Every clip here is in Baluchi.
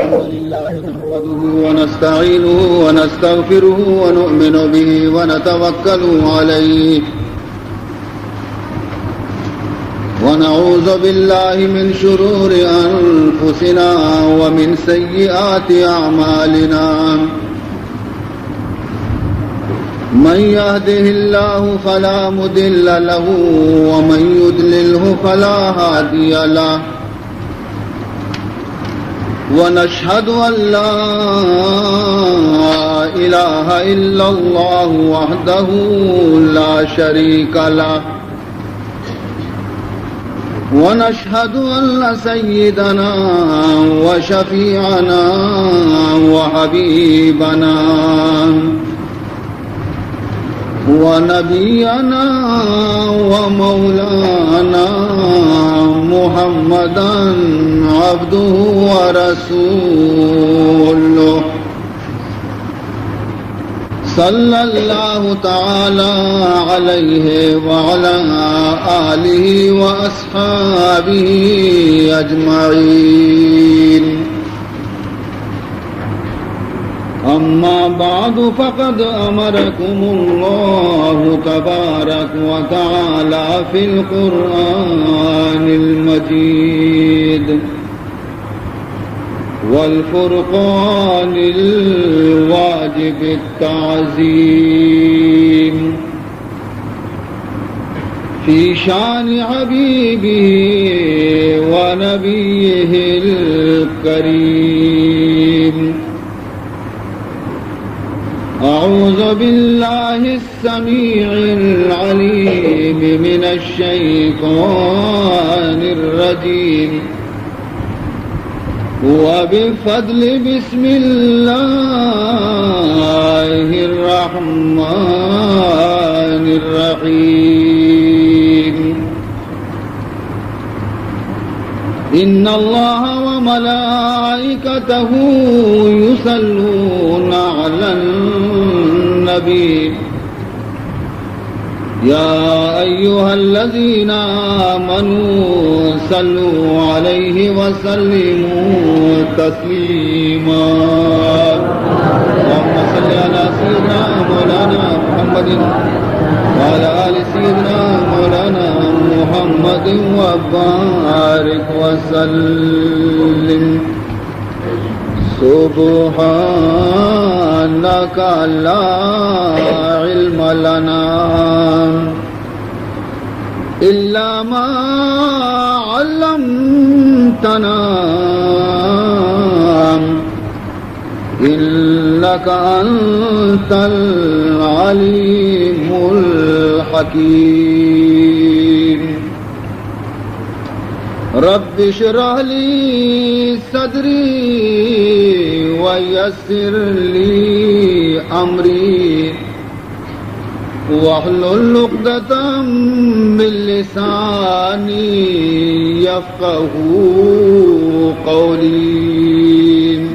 الحمد لله نحمده ونستعينه ونستغفره ونؤمن به ونتوكل عليه، ونعوذ بالله من شرور أنفسنا ومن سيئات أعمالنا. من يهده الله فلا مضل له، ومن يضلله فلا هادي له. ونشهد أن لا إله إلا الله وحده لا شريك له، ونشهد أن سيدنا وشفيعنا وحبيبنا ونبينا ومولانا محمدا عبده ورسوله، صلى الله تعالى عليه وعلى آله وأصحابه أجمعين. أما بعد، فقد أمركم الله تبارك وتعالى في القرآن المجيد والفرقان الواجب التعظيم في شان حبيبه ونبيه الكريم. أعوذ بالله السميع العليم من الشيطان الرجيم. وبفضل بسم الله الرحمن الرحيم. إن الله وملائكته يصلون على النبي، يا أيها الذين آمنوا صلوا عليه وسلموا تسليما. اللهم صل على سيدنا مولانا محمد وعلى آل سيدنا مولانا محمد وبارك وسلم. سبحانك لا علم لنا إلا ما علمتنا، إنك أنت العليم الحكيم. رب اشرح لي صدري ويسر لي أمري واحلل عقدة من لساني يفقهوا قولي.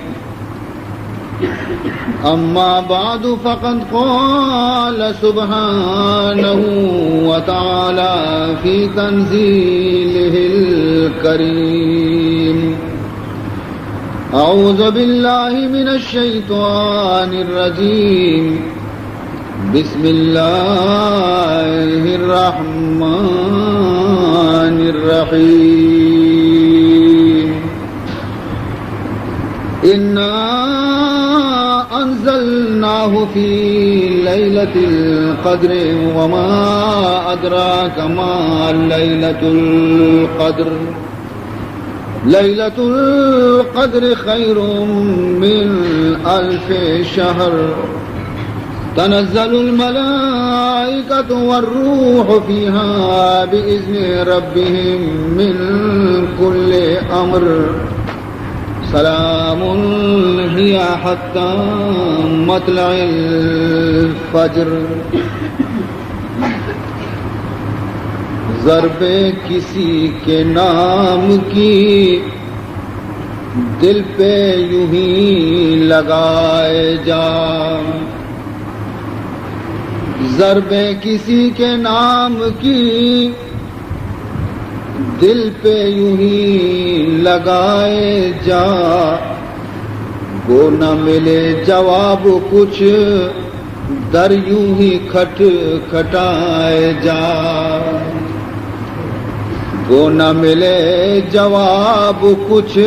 أما بعد، فقد قال سبحانه وتعالى في تنزيله الكريم: أعوذ بالله من الشيطان الرجيم. بسم الله الرحمن الرحيم. إنا أنزلناه في ليلة القدر وما أدراك ما ليلة القدر. ليلة القدر خير من ألف شهر. تنزل الملائكة والروح فيها بإذن ربهم من كل أمر. سلام هي حتى مطلع الفجر. ضرب کسی کے نام کی دل پہ یوں ہی لگائے جا. ضرب کسی کے نام کی دل پہ یوں ہی لگائے جا. گو نہ ملے جواب کچھ، در یوں ہی کھٹ کھٹائے جا۔ گو نہ ملے جواب کچھ،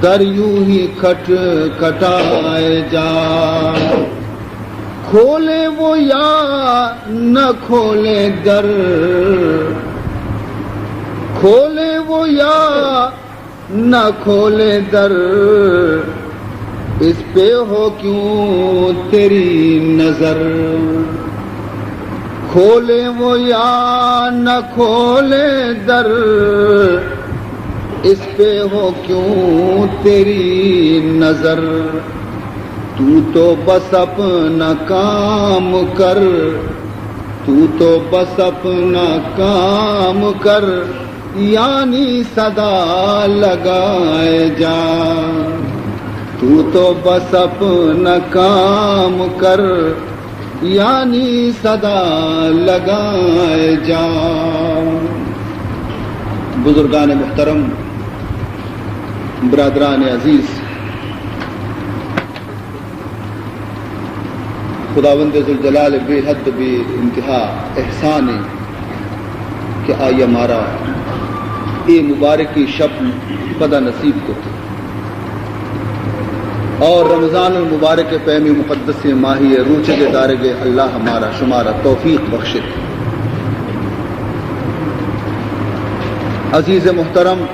در یوں ہی کھٹ کھٹائے جا۔ کھولے وہ یا نہ کھولے در، کھولے وہ یا نہ کھولے در، اس پہ ہو کیوں تیری نظر۔ کھولے وہ یا نہ کھولے در، اس پہ ہو کیوں تیری نظر۔ تو تو بس اپنا کام کر، تو تو بس اپنا کام کر، یعنی صدا لگائے جا۔ تو تو بس اپنا کام کر، یعنی صدا لگائے جا۔ بزرگان محترم، برادران عزیز، خداوند ذوالجلال ءِ بے حد بے انتہا احسان اِنت کہ آئی ءَ مارا اے مبارکیں شپ پدا نصیب کت اور رمضان المبارک ءِ پیمیں مقدسیں ماہی ءِ روچگ ءِ دارگ ءِ اللہ مارا شمارا توفیق بخشت۔ عزیز محترم،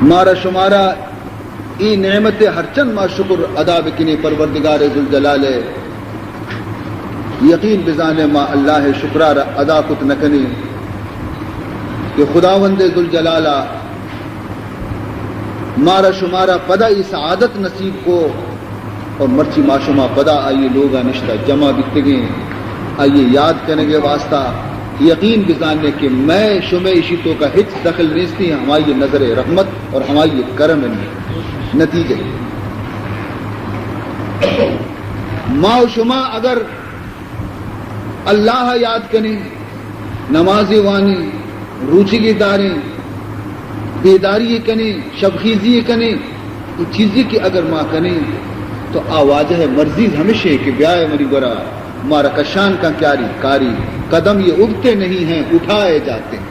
مارا شمارا اے نعمت ءِ ہرچند ما شکر ادا بکنیں پروردگار ذوالجلال ءِ، یقین بزانیں ما اللہ ءِ شکرا را ادا کت نکنیں کہ خداوند ذوالجلال ءَ مارا شمارا پدا اے سعادت نصیب کو اور مرچی ما شما پدا آئی لوگا نشتہ جمع بیتگیں، آئی یاد کنگ ءِ واسطہ۔ یقین بزانیں کہ مئے شمئے اشی توکا ہچ دخل نیستی، ہمائی نظر رحمت اور ہمائی کرم نتیجہ۔ ما و شما اگر اللہ ءَ یاد کنیں، نمازے وانیں، روچگے داریں، بیداری کنیں، شبخیزی کنیں، اے چیزے کہ اگر ما کنیں تو آ واجہ ءِ مرضی ہمیش اِنت کہ بیائے منی گورا، مارا کشان کن کاری، کاری، قدم یہ اٹھتے نہیں ہیں، اٹھائے جاتے ہیں۔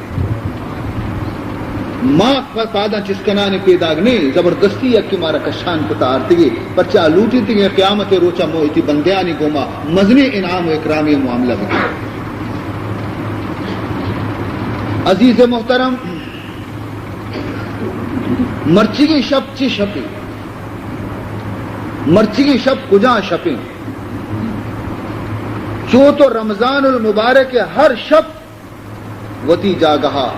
ما پ-، پاداں چست کنان پیداگ نیں، زبردستی یک کہ مارا کشان کتا آرتگی، پرچا لوٹیتگیں قیامت ءِ روچا مو وتی بندیانی گوما مزنیں انعام و اکرامی معاملہ بکن۔ عزیز محترم، مرچیگیں شپ چی شپے؟ مرچیگیں شپ کجا شپے؟ چو تو رمضان المبارک ءِ ہر شپ وتی جاگہا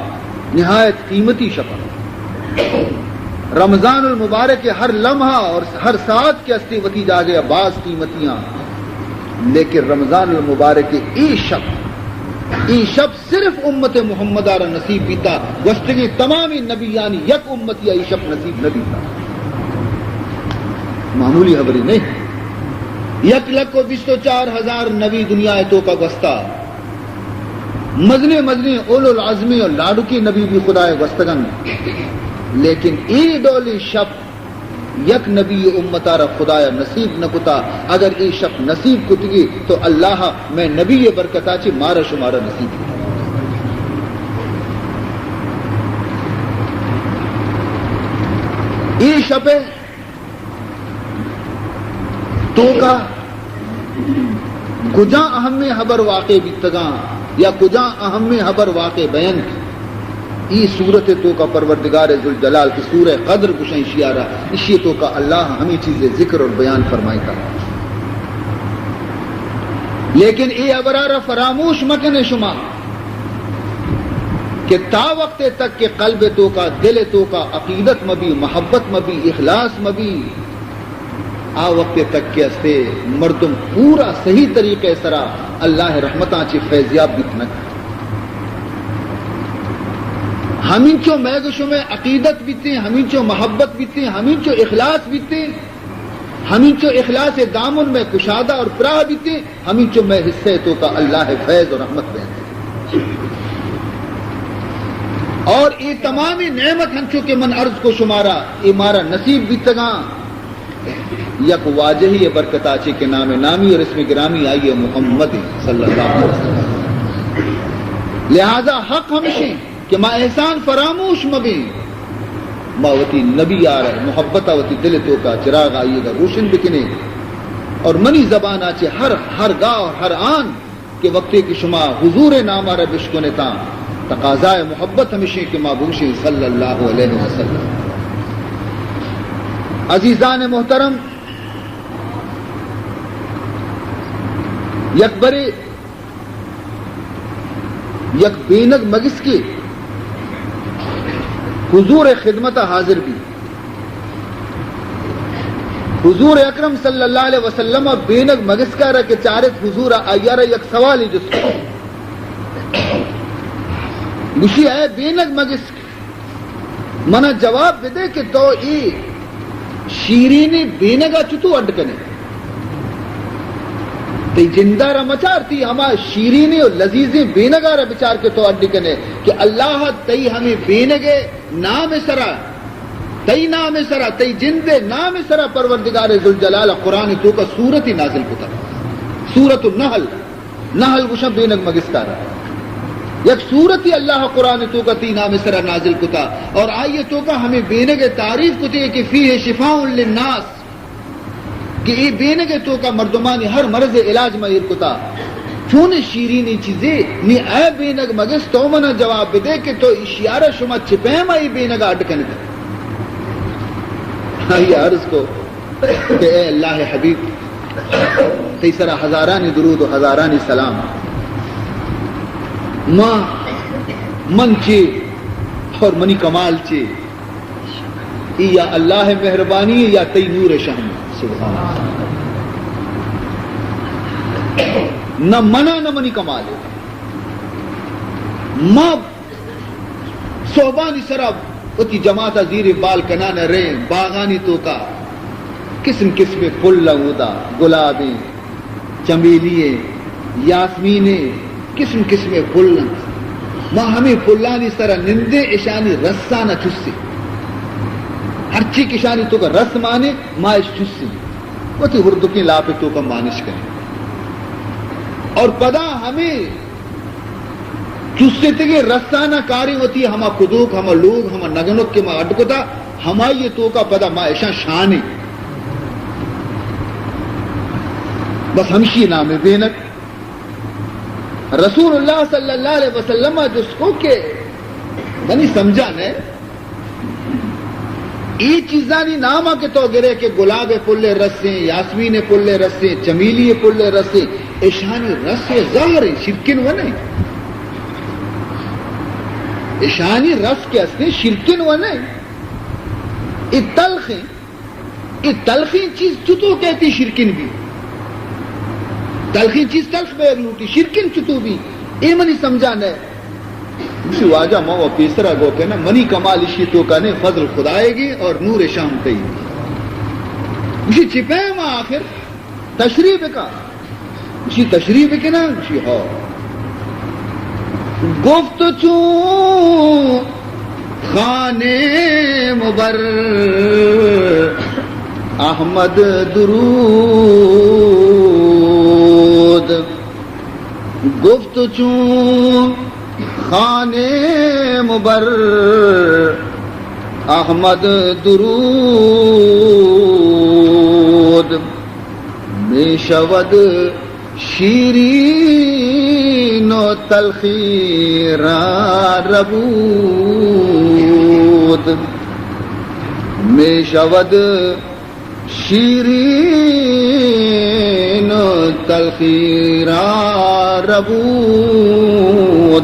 نہایت قیمتی شپ اِنت۔ رمضان المبارک ءِ ہر لمحہ اور ہر ساعت کہ استی وتی جاگہ باز قیمتی اِنت، لیکن رمضان المبارک ءِ اے شپ، اے شپ صرف امت محمد ءَ را نصیب بیتا، گوشتگیں تمامیں نبیانی یک امتی ءَ اے شپ نصیب نہ بیتا۔ معمولی خبری نہیں۔ یک لکھ و بیست و چار ہزار نبی دنیا ءِ توکا گوستا، مزنیں مزنیں اولو العزمیں و لاڈکیں نبی بھی خدا ءِ گوستگ اَنت، لیکن اے ڈولیں شپ یک نبی امتا را خدایا نصیب نہ کتا۔ اگر اے شپ نصیب کتگی تو اللہ مئے نبی برکتا چہ مارا شمارا نصیب کتا۔ اے شپ توکا کجا اہمیں ہبر واقع بیتگاں یا کجا اہمیں ہبر واقع بینت، ای سورت توکا پروردگار ذوالجلال کہ سورہ قدر گوشن اشیارا، اشی توکا اللہ ہمیں چیز ذکر اور بیان فرمائیتا۔ لیکن اے ہبرا را فراموش مکنے شما کہ تا وقت تک کہ قلب توکا، دل توکا عقیدت مبی، محبت مبی، اخلاص مبی، آ وقت تک کہ استے مردم پورا صحیح طریقے سرا اللہ رحمتاں چی فیضیاب بیت نہ۔ ہمینچو مئے گو شمئے عقیدت بیتیں، ہمینچو محبت بیتیں، ہمینچو اخلاص بیتیں، ہمینچو اخلاص دامن مئے کشادہ اور پراہ بیتیں، ہمینچو مئے حصے توکا اللہ فیض و رحمت بیت۔ اور اے تمامیں نعمت ہنچو کہ من عرض کو شمارا، اے مارا نصیب بیتگاں یک واجہی برکتا چے کہ نام نامی اور اسم گرامی آئی محمد صلی اللہ علیہ وسلم۔ لہذا حق ہمشیں کہ ما احسان فراموش مبیں، ما وتی نبی آر محبت وتی دل توکا چراغ آئیے گا روشن بکنے۔ اور منی زبانا چے ہر، ہر گاہ اور ہر آن کہ وقتے کہ شما حضور نام ء را بشکنتاں، تقاضائے محبت ہمیشیں کہ ما بوشیں صلی اللہ علیہ وسلم۔ عزیزان محترم، یک برے یک بینگ مگسکے حضور خدمت حاضر بی۔ حضور اکرم صلی اللہ علیہ وسلم ء بینگ مگسکا را کہ چارت، حضور ء آئی ء را یک سوالے جست کت۔ گوشی، اے بینگ مگسک، منا جواب بدے کہ تو اے شیرینیں بینگ ء چتو اڈ کنے؟ تئی جند ء را مچار، تئی ہما شیرینیں و لذیذیں بینگ ء را بچار کہ تو اڈ کنے کہ اللہ تئی ہمے بینگ ء نام ء سرا، تئی نام ء سرا، تئی جند ء نام ء سرا پروردگار ذوالجلال ء قرآن ء توکا سورتے نازل کتا۔ سورۃ النحل، نحل گوشاں بینگ مگسکارا۔ یک سورتے اللہ قرآن ء توکا تئی نام ء سرا نازل کتا اور آئی ء توکا ہمیں بینگ ء تعریف کتے کہ فیہ شفاء للناس، کہ اے بینگ ء توکا مردمانی ہر مرض ء علاج ما ایر کتا۔ چونیں شیرینیں چیزے، نی اے بینگ مگس، تو منا جواب بدے کہ تو اشیارا شما چہ پیما اے بینگ ء اڈ کنگا؟ آئی ء عرض کو کہ اے اللہ ء حبیب، تئی سرا ہزارانی درود و ہزارانی سلام۔ ما، من چے اور منی کمال چے؟ اے یا اللہ ء مہربانی ء یا تئی نور ء شہم۔ سبحان اللہ۔ نہ منا نہ منی کمال ء۔ ما سہبانی سرا وتی جماعت ء زیر بال کنان ء رئیں، باغانی توکا قسم قسم پل اودا، گلابیں، چمیلی ء، یاسمین ء، قسم قسم ء پل انت۔ ما ہمے پلانی سرا نندیں، اشانی رسان ء چسیں۔ ہرچی کہ اشانی توکا رس مانے، ما اش چسیں۔ وتی ہردکیں لاپ ء توکا مانش کنیں۔ اور پدا ہمے چستگیں رساناں کاریں وتی ہما کدوک، ہما لوگ، ہما نگنک کہ ما اڈ کتا، ہمائی ء توکا پدا ما اشاں شانیں۔ بس ہمشی نام ء بینگ۔ رسول اللہ صلی اللہ علیہ وسلم ء جست کو کہ منی سمجھا نہ، اے چیزانی نام ء کہ تو گرے کہ گلاب ء پل ء رسیں، یاسمین ء پل ء رسیں، چمیلی ء پل ء رسیں، اشانی رس و زہر انت، شیرکن و نہ انت۔ اشانی رس کہ استیں، شیرکن و نہ انت۔ اے تلخ انت۔ اے تلخیں چیز چتو کہتی شیرکن بی؟ تلخیں چیز تلخ بیگ لوٹی، شیرکن چتو بی؟ اے منی سمجھا نہ۔ گوشی، واجہ، ما و پیسرا گو کہ نہ، منی کمال اشی توکا نہ، فضل خدائیگی اور نور شام تئی۔ گوشی، چی پیم آخر؟ تشریح بکا۔ گوشی، تشریح بکنا؟ گوشی، ہو۔ گفت چون خانے مبر احمد درود۔ گفت چون خانے مبر احمد درود، می‌شود شیرین و تلخی را ربود، می‌شود شیرین و تلخی را ربود۔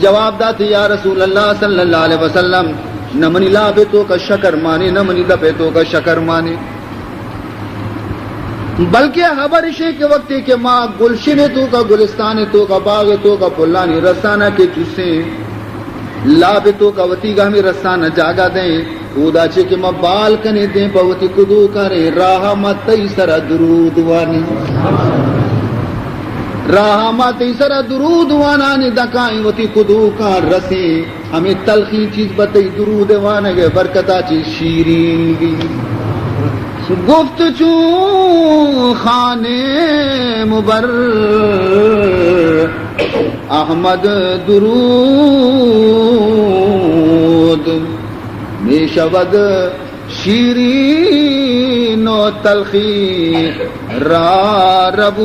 جواب دات، یا رسول اللہ صلی اللہ علیہ وسلم، نہ منی لاب ء توکا شکر مانے، نہ منی دپ ء توکا شکر مانے۔ بلکہ حبر اشیں کہ وقتے کہ ما گلشن ء توکا، گلستان ء توکا، باغ ء توکا پلانی رسانا کہ چوسیں، لاب ء توکا وتی گہمی رسانا جاگہ دیں، اودا چے کہ ما بال کنیں دیں پہ وتی کدوکاں ریں، راہ ما تئی سرا درود وانیں۔ راہ ما تئی سرا درود وانانی دکائیں وتی کدوکاں رسیں۔ ہمے تلخیں چیز بہ تئی درود وانگ ء برکتا چی شیرین بی۔ گفت چون خانه مبر احمد درود، می‌شود شیرین و تلخی را ربود۔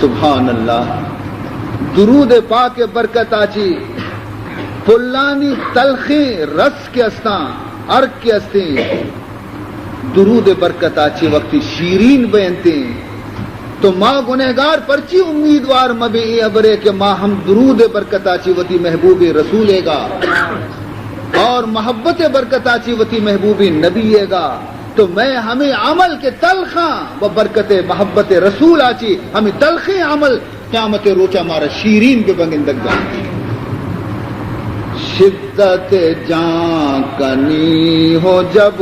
سبحان اللہ۔ درود پاک برکت آچی پلانی تلخیں رس کہ استاں، ارک کہ استیں، درود برکت آچی وقتی شیرین بینتیں، تو ما گنہگار پرچی امیدوار مبیں اے ہبرے کہ ما ہم درود برکت آچی وتی محبوب رسولے گا اور محبت برکت آچی وتی محبوب نبی گا، تو میں ہمیں عمل کے تلخاں و برکت محبت رسول آچی ہمیں تلخیں عمل قیامت روچا مارا شیرین بہ بگندگ بنت۔ شدت جان کنی ہو جب،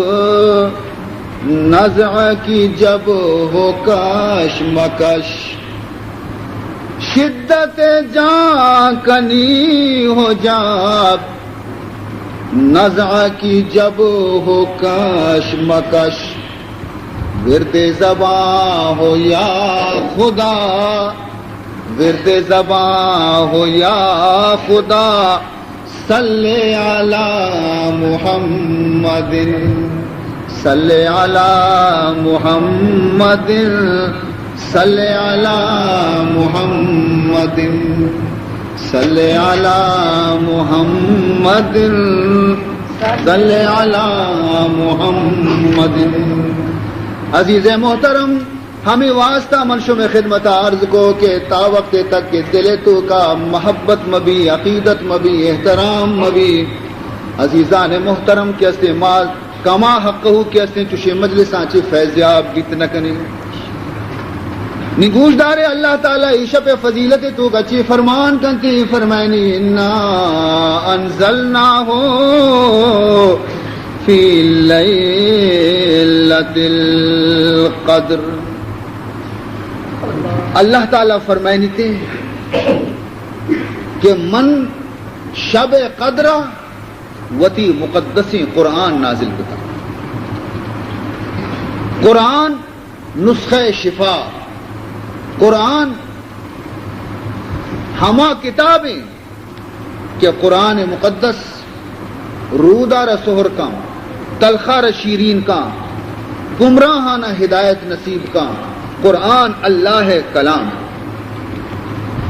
نزع کی جب ہو کشمکش، شدت جان کنی ہو جب، نزع کی جب ہو کشمکش، ورد زباں ہو یا خدا، ورد زباں ہو یا خدا، صل علی محمد، صل علی محمد، صل علی محمد، صل علی محمد، صل علی محمد۔ عزیز محترم، ہمے واسطہ من شمے خدمت عرض کو کہ تا وقت تک کہ دل توکا محبت مبی، عقیدت مبی، احترام مبی، عزیزان محترم کہ استیں ما کما حقہ کہ استیں چوشیں مجلساں چی فیضیاب بیت نہ کنیں۔ نی گوش دارے، اللہ تعالی عشاء پہ فضیلت توکا چی فرمان کنتی، فرمائنی، انا انزلناہ فی لیلۃ القدر۔ اللہ تعالی فرمائنیتے کہ من شب قدر وتی مقدسیں قرآن نازل کتا۔ قرآن نسخہ شفا، قرآن ہما کتابیں کہ قرآن مقدس رودارا سہر کن، تلخارا شیرین کن، گمراہانا ہدایت نصیب کن۔ قرآن اللہ کلام۔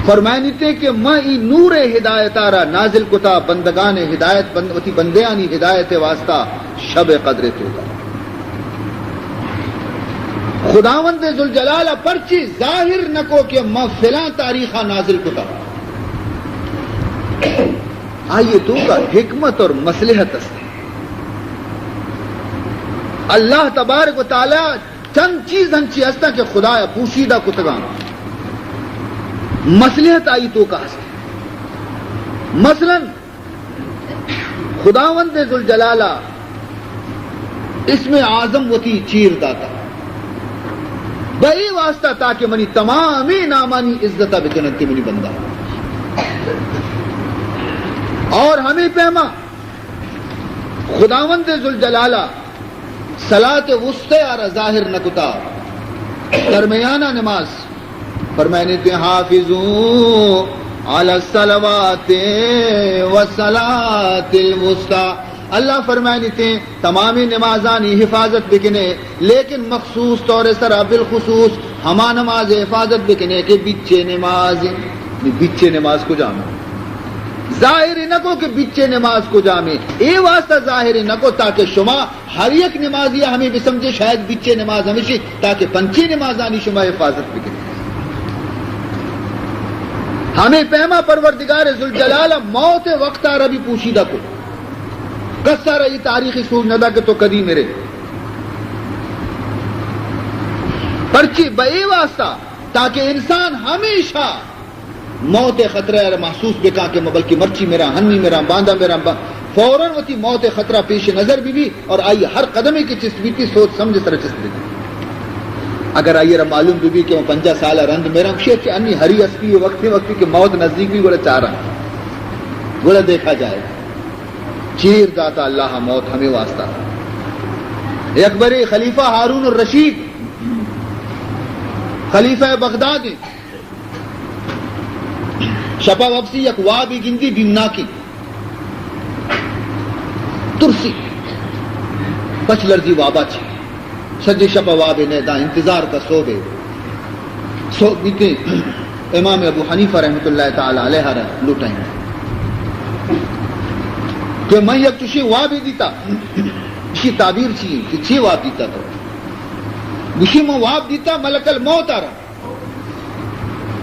فرمائنیتے کہ من ای نور ہدایتارا نازل کتا، بندگان ہدایت، بند-، وتی بندیانی ہدایت واسطہ شب قدر توکا۔ خداوند ذوالجلال پرچی ظاہر نکو کہ من فلاں تاریخا نازل کتا۔ آئی توکا حکمت اور مصلحت است۔ اللہ تبارک و تعالی چند چیز ہنچی ہستاں کہ خدایا پوشیدہ کتگاں، مصلحت آئی توکا ہست۔ مثلاً خداوند ذوالجلال اسم اعظم وتی چیر داتا، بہ اے واسطہ تاکہ منی تمامیں نامانی عزت بکننت منی بندہ۔ اور ہمیں پیما خداوند ذوالجلال صلاۃ وسطی آرا ظاہر نہ کتا، درمیانہ نماز۔ فرمائنیتے، حافظوا علی الصلوات والصلاۃ الوسطی۔ اللہ فرمائنیتے، تمامیں نمازانی حفاظت بکنے، لیکن مخصوص طور سرا، بالخصوص ہما نماز حفاظت بکنے کہ بچے نماز۔ بچے نماز کجام؟ ظاہر نہ کو کہ بچے نماز کجام ہے۔ اے واسطہ ظاہر نہ کو تاکہ شما ہر یک نمازی ہمیں بسمجھے شاید بچے نماز ہمیشی، تاکہ پنچے نمازانی شما حفاظت بکنے۔ ہمیں پیما پروردگار ذوالجلال موت وقت آرا بھی پوشیدہ کو۔ کس آرا یہ تاریخی سوچ نہ دا کہ تو کدی مرے۔ پرچی بہ اے واسطہ تاکہ انسان ہمیشہ موت خطرہ آرا محسوس بکا کہ بلکہ مرچی میرا، ہنی میرا، باندا میرا، با-، فوراً وتی موت خطرہ پیش نظر بھی بھی اور آئی ہر قدمے کہ چست بیتی سوچ سمجھ سر چست بیتی۔ اگر آئی ءَ را معلوم بہ بی کہ من پنجاہ سال ءَ رند مراں، گوشی اچھا انی ہری اسپی، وقتے وقتے کہ موت نزدیک بی گڑا چاراں، گڑا دیکھا جائے۔ چیر داتا اللہ ءَ موت ہمے واسطہ۔ یک برے خلیفہ ہارون الرشید، خلیفہ بغداد ایں، شپا وپسی یک وابے گندی بیمناکی، ترسی، پچ لرزی وابا چی، سجے شپا وابے نہ، داں انتظار کا سوبے۔ سوب بیتے، امام ابو حنیفہ رحمۃ اللہ تعالی علیہ را لوٹائیں کہ من یک چوشیں وابے دیتا، اشی تعبیر چی کہ چی واب دیتا تو؟ گوشی من واب دیتا ملک الموت آ را،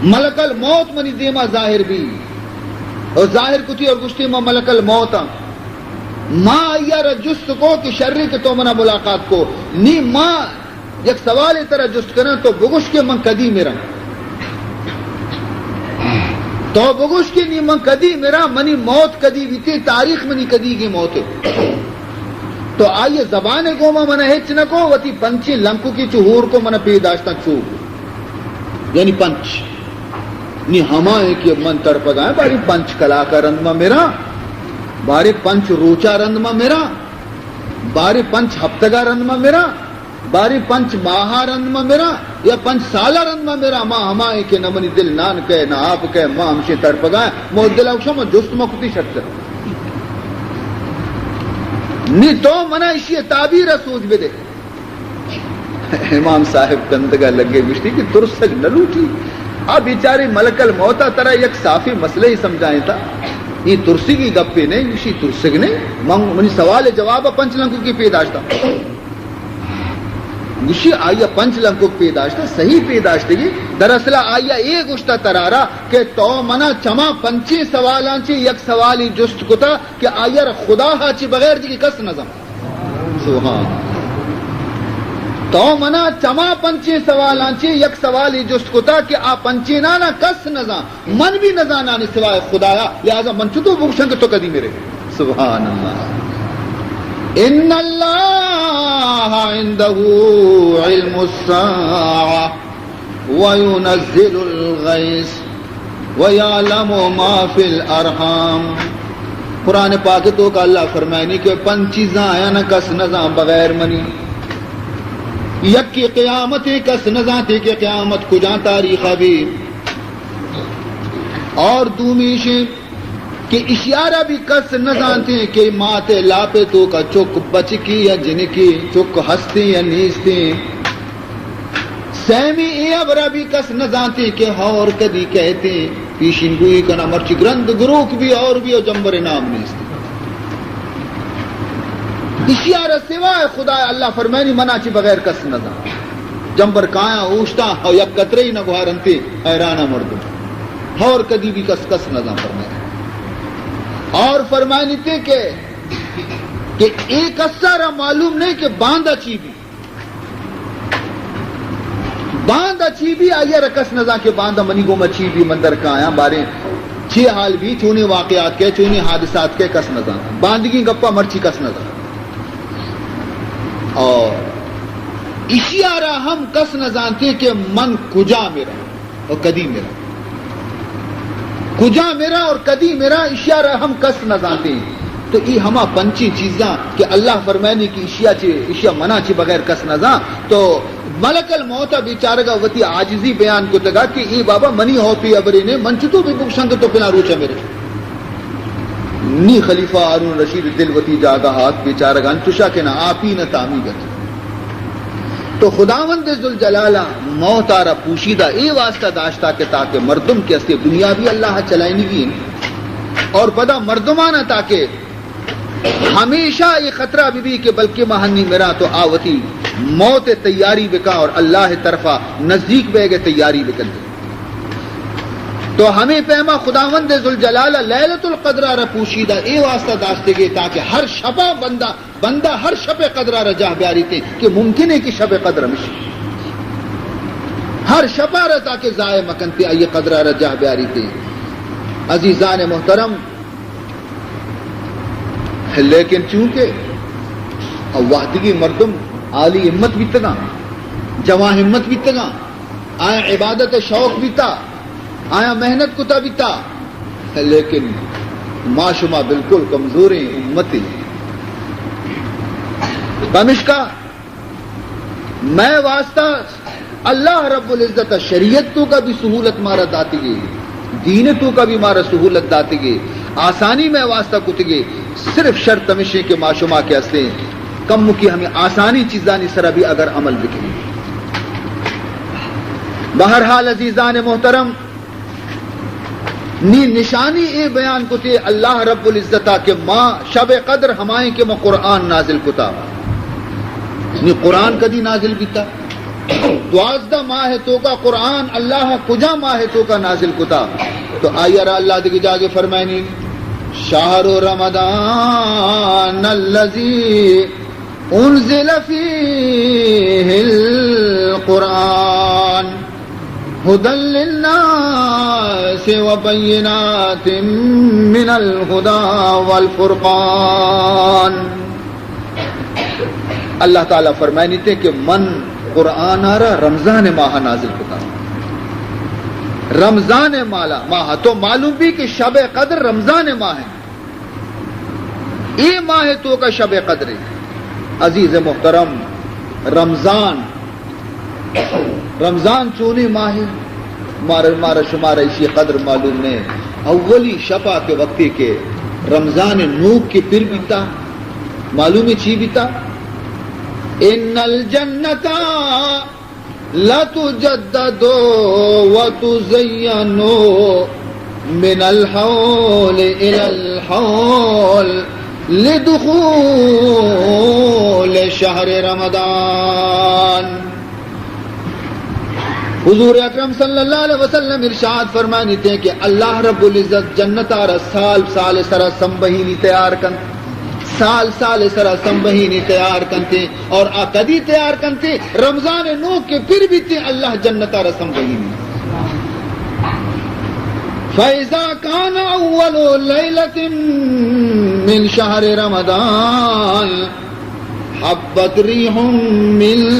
ملک الموت منی دیما ظاہر بی اور ظاہر کتی اور گوشتی من ملک الموت آں۔ ما آئی ءَ را جست کو کہ شرے کہ تو منا ملاقات کو، نی ما یک سوالے ترا جست کناں، تو بگوش کہ من کدی مراں۔ تو بگوش کہ نی من کدی مراں، منی موت کدی بیتی، تاریخ منی کدیگیں موت اے۔ تو آئی ءَ زبان ءِ گوما من ہچ نہ کو، وتی پنچیں لنکوکی چو ہور کو من پی داشتاں چو۔ یعنی پنچ۔ نی ہما ایں کہ من تڑپگا ایں، باری پنچ کلاک ءَ رند من مراں، باری پنچ روچ ءَ رند من مراں، باری پنچ ہفتگ ءَ رند من مراں، باری پنچ ماہ ءَ رند من مراں یا پنچ سال ءَ رند من مراں، ما ہما ایں کہ نہ منی دل نان کئے، نہ آپ کئے، ما ہمشیں تڑپگا ایں۔ ما دل ءَ گوشاں، ما جست ما کتی شرتر۔ نی تو منا اشی ءِ تعبیر ءَ سوج بدے۔ امام صاحب کندگا لگے، گوشتی کہ ترسگ نہ لوٹی۔ آ بیچارے ملک الموت ءَ ترا یک صافیں مسئلہ ئے سمجھائینتا۔ اے ترسگی گپے نہ، گوشی ترسگ نہ۔ من، منی سوال ءِ جواب ءَ پنچ لنکوکی پی داشتا۔ گوشی آئی ءَ پنچ لنکوک پی داشتا، صحیح پی داشتگی۔ دراصل آئی ءَ اے گوشتا ترارا کہ تو منا چما پنچیں سوالاں چہ یک سوالی جست کتا کہ آئی ءَ را خدا ءَ چہ بغیر دگہ کس نہ زان۔ سبحان۔ تو منا چما پنچیں سوالاں چہ یک سوالی جست کتا کہ آ پنچینانا کس نہ زان، من بھی نہ زانانی سوائے خدایا، لہذا من چطور بگوشاں کہ تو کدی مرے؟ سبحان اللہ۔ ان اللہ عندہ علم الساعة وینزل الغیث ویعلم ما فی الارحام۔ قرآن پاک ءِ توکا اللہ فرمائنی کہ پنچ چیزاں آیاں کس نہ زان بغیر منی۔ یکے قیامت ایں، کس نہ زانتے کہ قیامت کجا تاریخ ءَ بی۔ اور دومی ایش ایں کہ اشی ءَ را بھی کس نہ زانتے کہ مات ءِ لاپ ءِ توکا چک بچکے یا جنکے، چک ہستیں یا نیستیں۔ سیمی اے ہبرا بھی کس نہ زانتے کہ ہور کدی کئیت۔ پیشین گوئی کنا، مرچی گرند گروک بھی ہور بھی اور جمبر نام نیست۔ اشی ءَ را سوائے خدا، اللہ فرمائنی، منا چہ بغیر کس نہ زان۔ جمبر کایاں اوشتاں اور یک قطرے نہ گوارنتے، حیران مردم۔ ہور کدی بھی کس، کس نہ زان فرمائنی۔ اور فرمائنی تے کہ، کہ اے کسا را معلوم نہیں کہ باندا چی بھی۔ باندا چی بی، آئی ءَ را کس نہ زان کہ باندا منی گوما چی بی، من در کایاں، باریں چی حال بی، چونیں واقعات کئے، چونیں حادثات کئے، کس نہ زان۔ باندگیں گپا مرچی کس نہ زان۔ اور اشی ءَ را ہم کس نہ زانتے کہ من کجا مراں۔ و کدی مرا، کجا مرا اور کدی مرا، اشیا را ہم کس نہ زانتے۔ تو ای ہما پنچیں چیزاں کہ اللہ فرمائنی کہ اشیا چے، اشیا منا چے بغیر کس نہ زان۔ تو ملک الموت بیچارگا وتی عاجزی بیان کتگا کہ اے بابا منی ہوپی ابرے نے، من چتو بھی بگشاں کہ تو پنا روچا مرے۔ نی خلیفہ ہارون رشید دل وتی جاگہ ہات، بیچارگا انچشا کہ نہ آپی نہ تامی گت۔ تو خداوند ذوالجلال ء موت ء را پوشیدہ اے واسطہ داشتا کہ تاکہ مردم کہ استے دنیا بھی اللہ ء چلائینگی انت اور پدا مردمانا تاکہ ہمیشہ اے خطرہ بہ بی کہ بلکہ ما ہنی مراں تو آ وتی موت ء تیاری بکا اور اللہ ء طرفا نزدیک بیگ ء تیاری بکنت۔ تو ہمے پیما خداوند ذوالجلال ء لیلۃ القدر ء را پوشیدہ اے واسطہ داشتگے تاکہ ہر شپا بندہ بندہ ہر شپ قدر ء را جاہ بیاریت کہ ممکن ہے کہ شپ قدر ہمیش ہر شپ ء را تاکہ ضائع مکنت، آئی قدر ء را جاہ بیاریت۔ عزیزان محترم، لیکن چونکہ وہدگی مردم عالی ہمت بیتگاں، جوان ہمت بیتگاں، آیاں عبادت ءِ شوق بیتا، آیاں محنت کتا بیتا، لیکن ما شما بالکل کمزوریں امتے۔ پمشکا مئے واسطہ اللہ رب العزت ءَ شریعت توکا بھی سہولت مارا داتگے، دین توکا بھی مارا سہولت داتگے، آسانی مئے واسطہ کتگے۔ صرف شرط ہمیشیں کہ ما شما کہ ہستیں کمکی ہمیں آسانی چیزانی سرا بھی اگر عمل بکنیں۔ بہرحال عزیزان محترم، نی نشانی اے بیان کتے اللہ رب العزت ءَ کہ ما شب قدر ہمائیں کہ ما قرآن نازل کتا۔ نی قرآن کدی نازل بیتا؟ دوازدہ ماہ توکا قرآن اللہ کجا ماہ توکا نازل کتا؟ تو آئی را اللہ دگہ جاگے فرمائنی، شہر رمضان الذی انزل فیہ القرآن ہدی للناس وبینات من الہدی والفرقان۔ اللہ تعالی فرمائنیتے کہ من قرآن ءَ را رمضان ماہ نازل کتا۔ رمضان مالا، ماہ تو معلوم بھی کہ شب قدر رمضان ماہ ہے۔ اے ماہ توکا شب قدر ہے۔ عزیز محترم، رمضان، رمضان چونیں ماہ ہے؟ مارا، مارا شمارا اشی قدر معلوم نہیں۔ اولی شپا کے وقتی کہ رمضان نوک کے پر بیتا، معلوم ہے چی بیتا؟ ان الجنت لتجدد وتزین من الحول الی الحول لدخول شہر رمضان۔ حضور اکرم صلی اللہ علیہ وسلم ارشاد فرمانیتے کہ اللہ رب العزت جنت آرا سال سال سرا سمبہینی تیار کن، سال سال سرا سمبہینی تیار کنتے۔ اور آ کدی تیار کنتے؟ رمضان نوک کے پر بیتے اللہ جنت آرا سمبہینی۔ فإذا كان أول ليلة من شهر رمضان هبت ريح من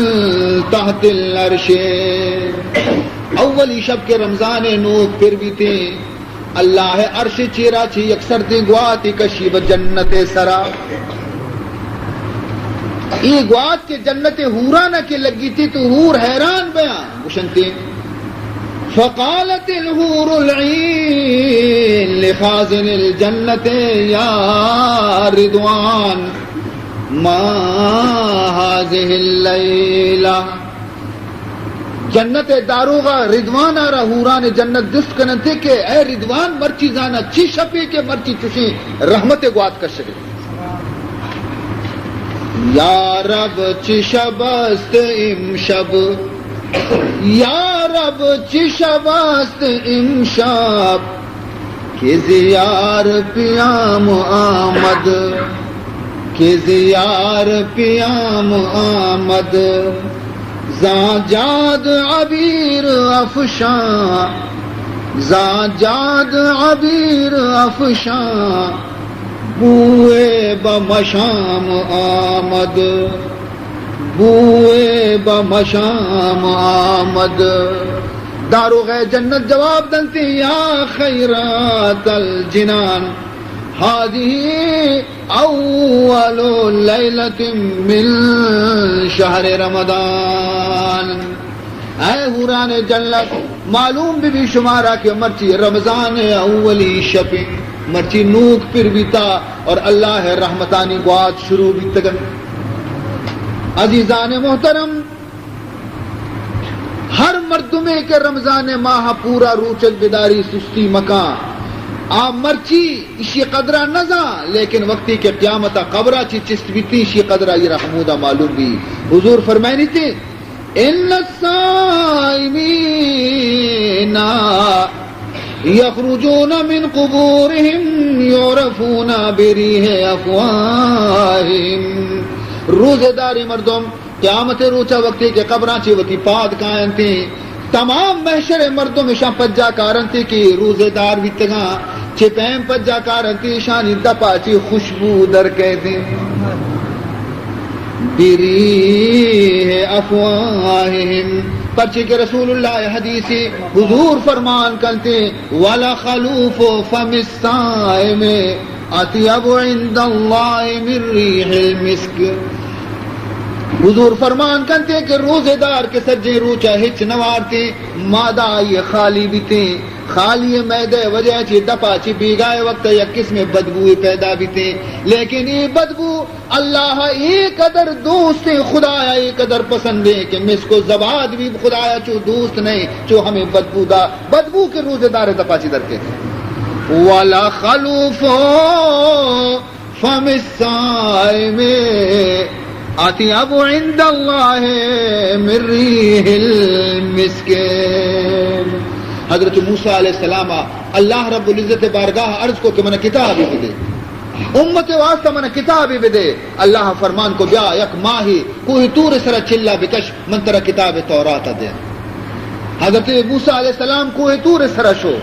تحت العرش۔ اولی شب کے رمضان نوک پر بیتے، اللہ عرش چیرا چی یک سردیں گواتے کشی بہ جنت سرا۔ اے گوات کہ جنت حوران کہ لگیتی تو حور حیران بیاں، گشنتے، فقالت الحور العین لخازن الجنت یا رضوان ما هذه الليلة۔ جنت ءِ داروغ ءَ رضوان ءَ را حوران جنت جست کننتے کہ اے رضوان، مرچی زانا چی شپے کہ مرچی چشیں رحمت ءِ گوات کشگے؟ یا رب چی شب است امشب، یا رب چی شب است امشب، کہ ز یار پیام آمد، کہ ز یار پیام آمد، زان جاد عبیر افشان، زان جاد عبیر افشان، بوئے بہ مشام آمد، بوئے بہ مشام آمد۔ داروغ جنت جواب دنتے، یا خیرات الجنان، هذه اول لیلة من شهر رمضان۔ اے حوران جنت، معلوم بہ بی شمارا کہ مرچی رمضان اولی شپ، مرچی نوک پر بیتا اور اللہ رحمتانی گوات شروع بیتگن۔ عزیزان محترم، ہر مردمے کہ رمضان ماہ پورا روچگ بداری، سستی مکان، آ مرچی اشی قدرا نزان، لیکن وقتی کہ قیامت قبرا چی چست بیتی، اشی قدرا یہ رحمودا معلوم بی۔ حضور فرمائنیتے، ان الصائمین یخرجون من قبورهم یعرفون بریح افواههم۔ روزے داری مردم قیامت روچا وقتی کہ قبراں چی وتی پاد کاینتے، تمام محشر مردم اشاں پجا کارنتے کہ روزے دار بیتگاں، چہ پیم پجا کارنتے، اشانی دپا چی خوشبو در کئیتے۔ بریح افواہہم۔ پرچے کہ رسول اللہ حدیثی حضور فرمان کنتے، ولخلوف فم الصائم اطیب عند اللہ من ریح المسک۔ حضور فرمان کنتے کہ روزے دار کہ سجیں روچا ہچ نہ وارتے، معدہ آئی خالی بیتے، خالی معدہ وجہ چی دپا چی بیگاہ وقت یک قسم بدبو پیدا بیتے، لیکن یہ بدبو اللہ اے قدر دوست ہیں، خدایا اے قدر پسند ہیں کہ مسک و زباد بھی خدایا چو دوست نہیں، چو ہمیں بدبو دا، بدبو کے روزے دار دپا چی در کے۔ ولخلوف فم الصائم اطیب عند اللہ من ریح المسک۔ حضرت موسیٰ علیہ السلام اللہ رب العزت بارگاہ عرض کو کہ من کتابی بدے۔ امت واسطہ من کتابی بدے۔ اللہ فرمان کو، بیا یک ماہی کوہ طور سرا چلا بکش، من ترا کتاب تورات دے۔ حضرت موسیٰ علیہ السلام کوہ طور سرا شو،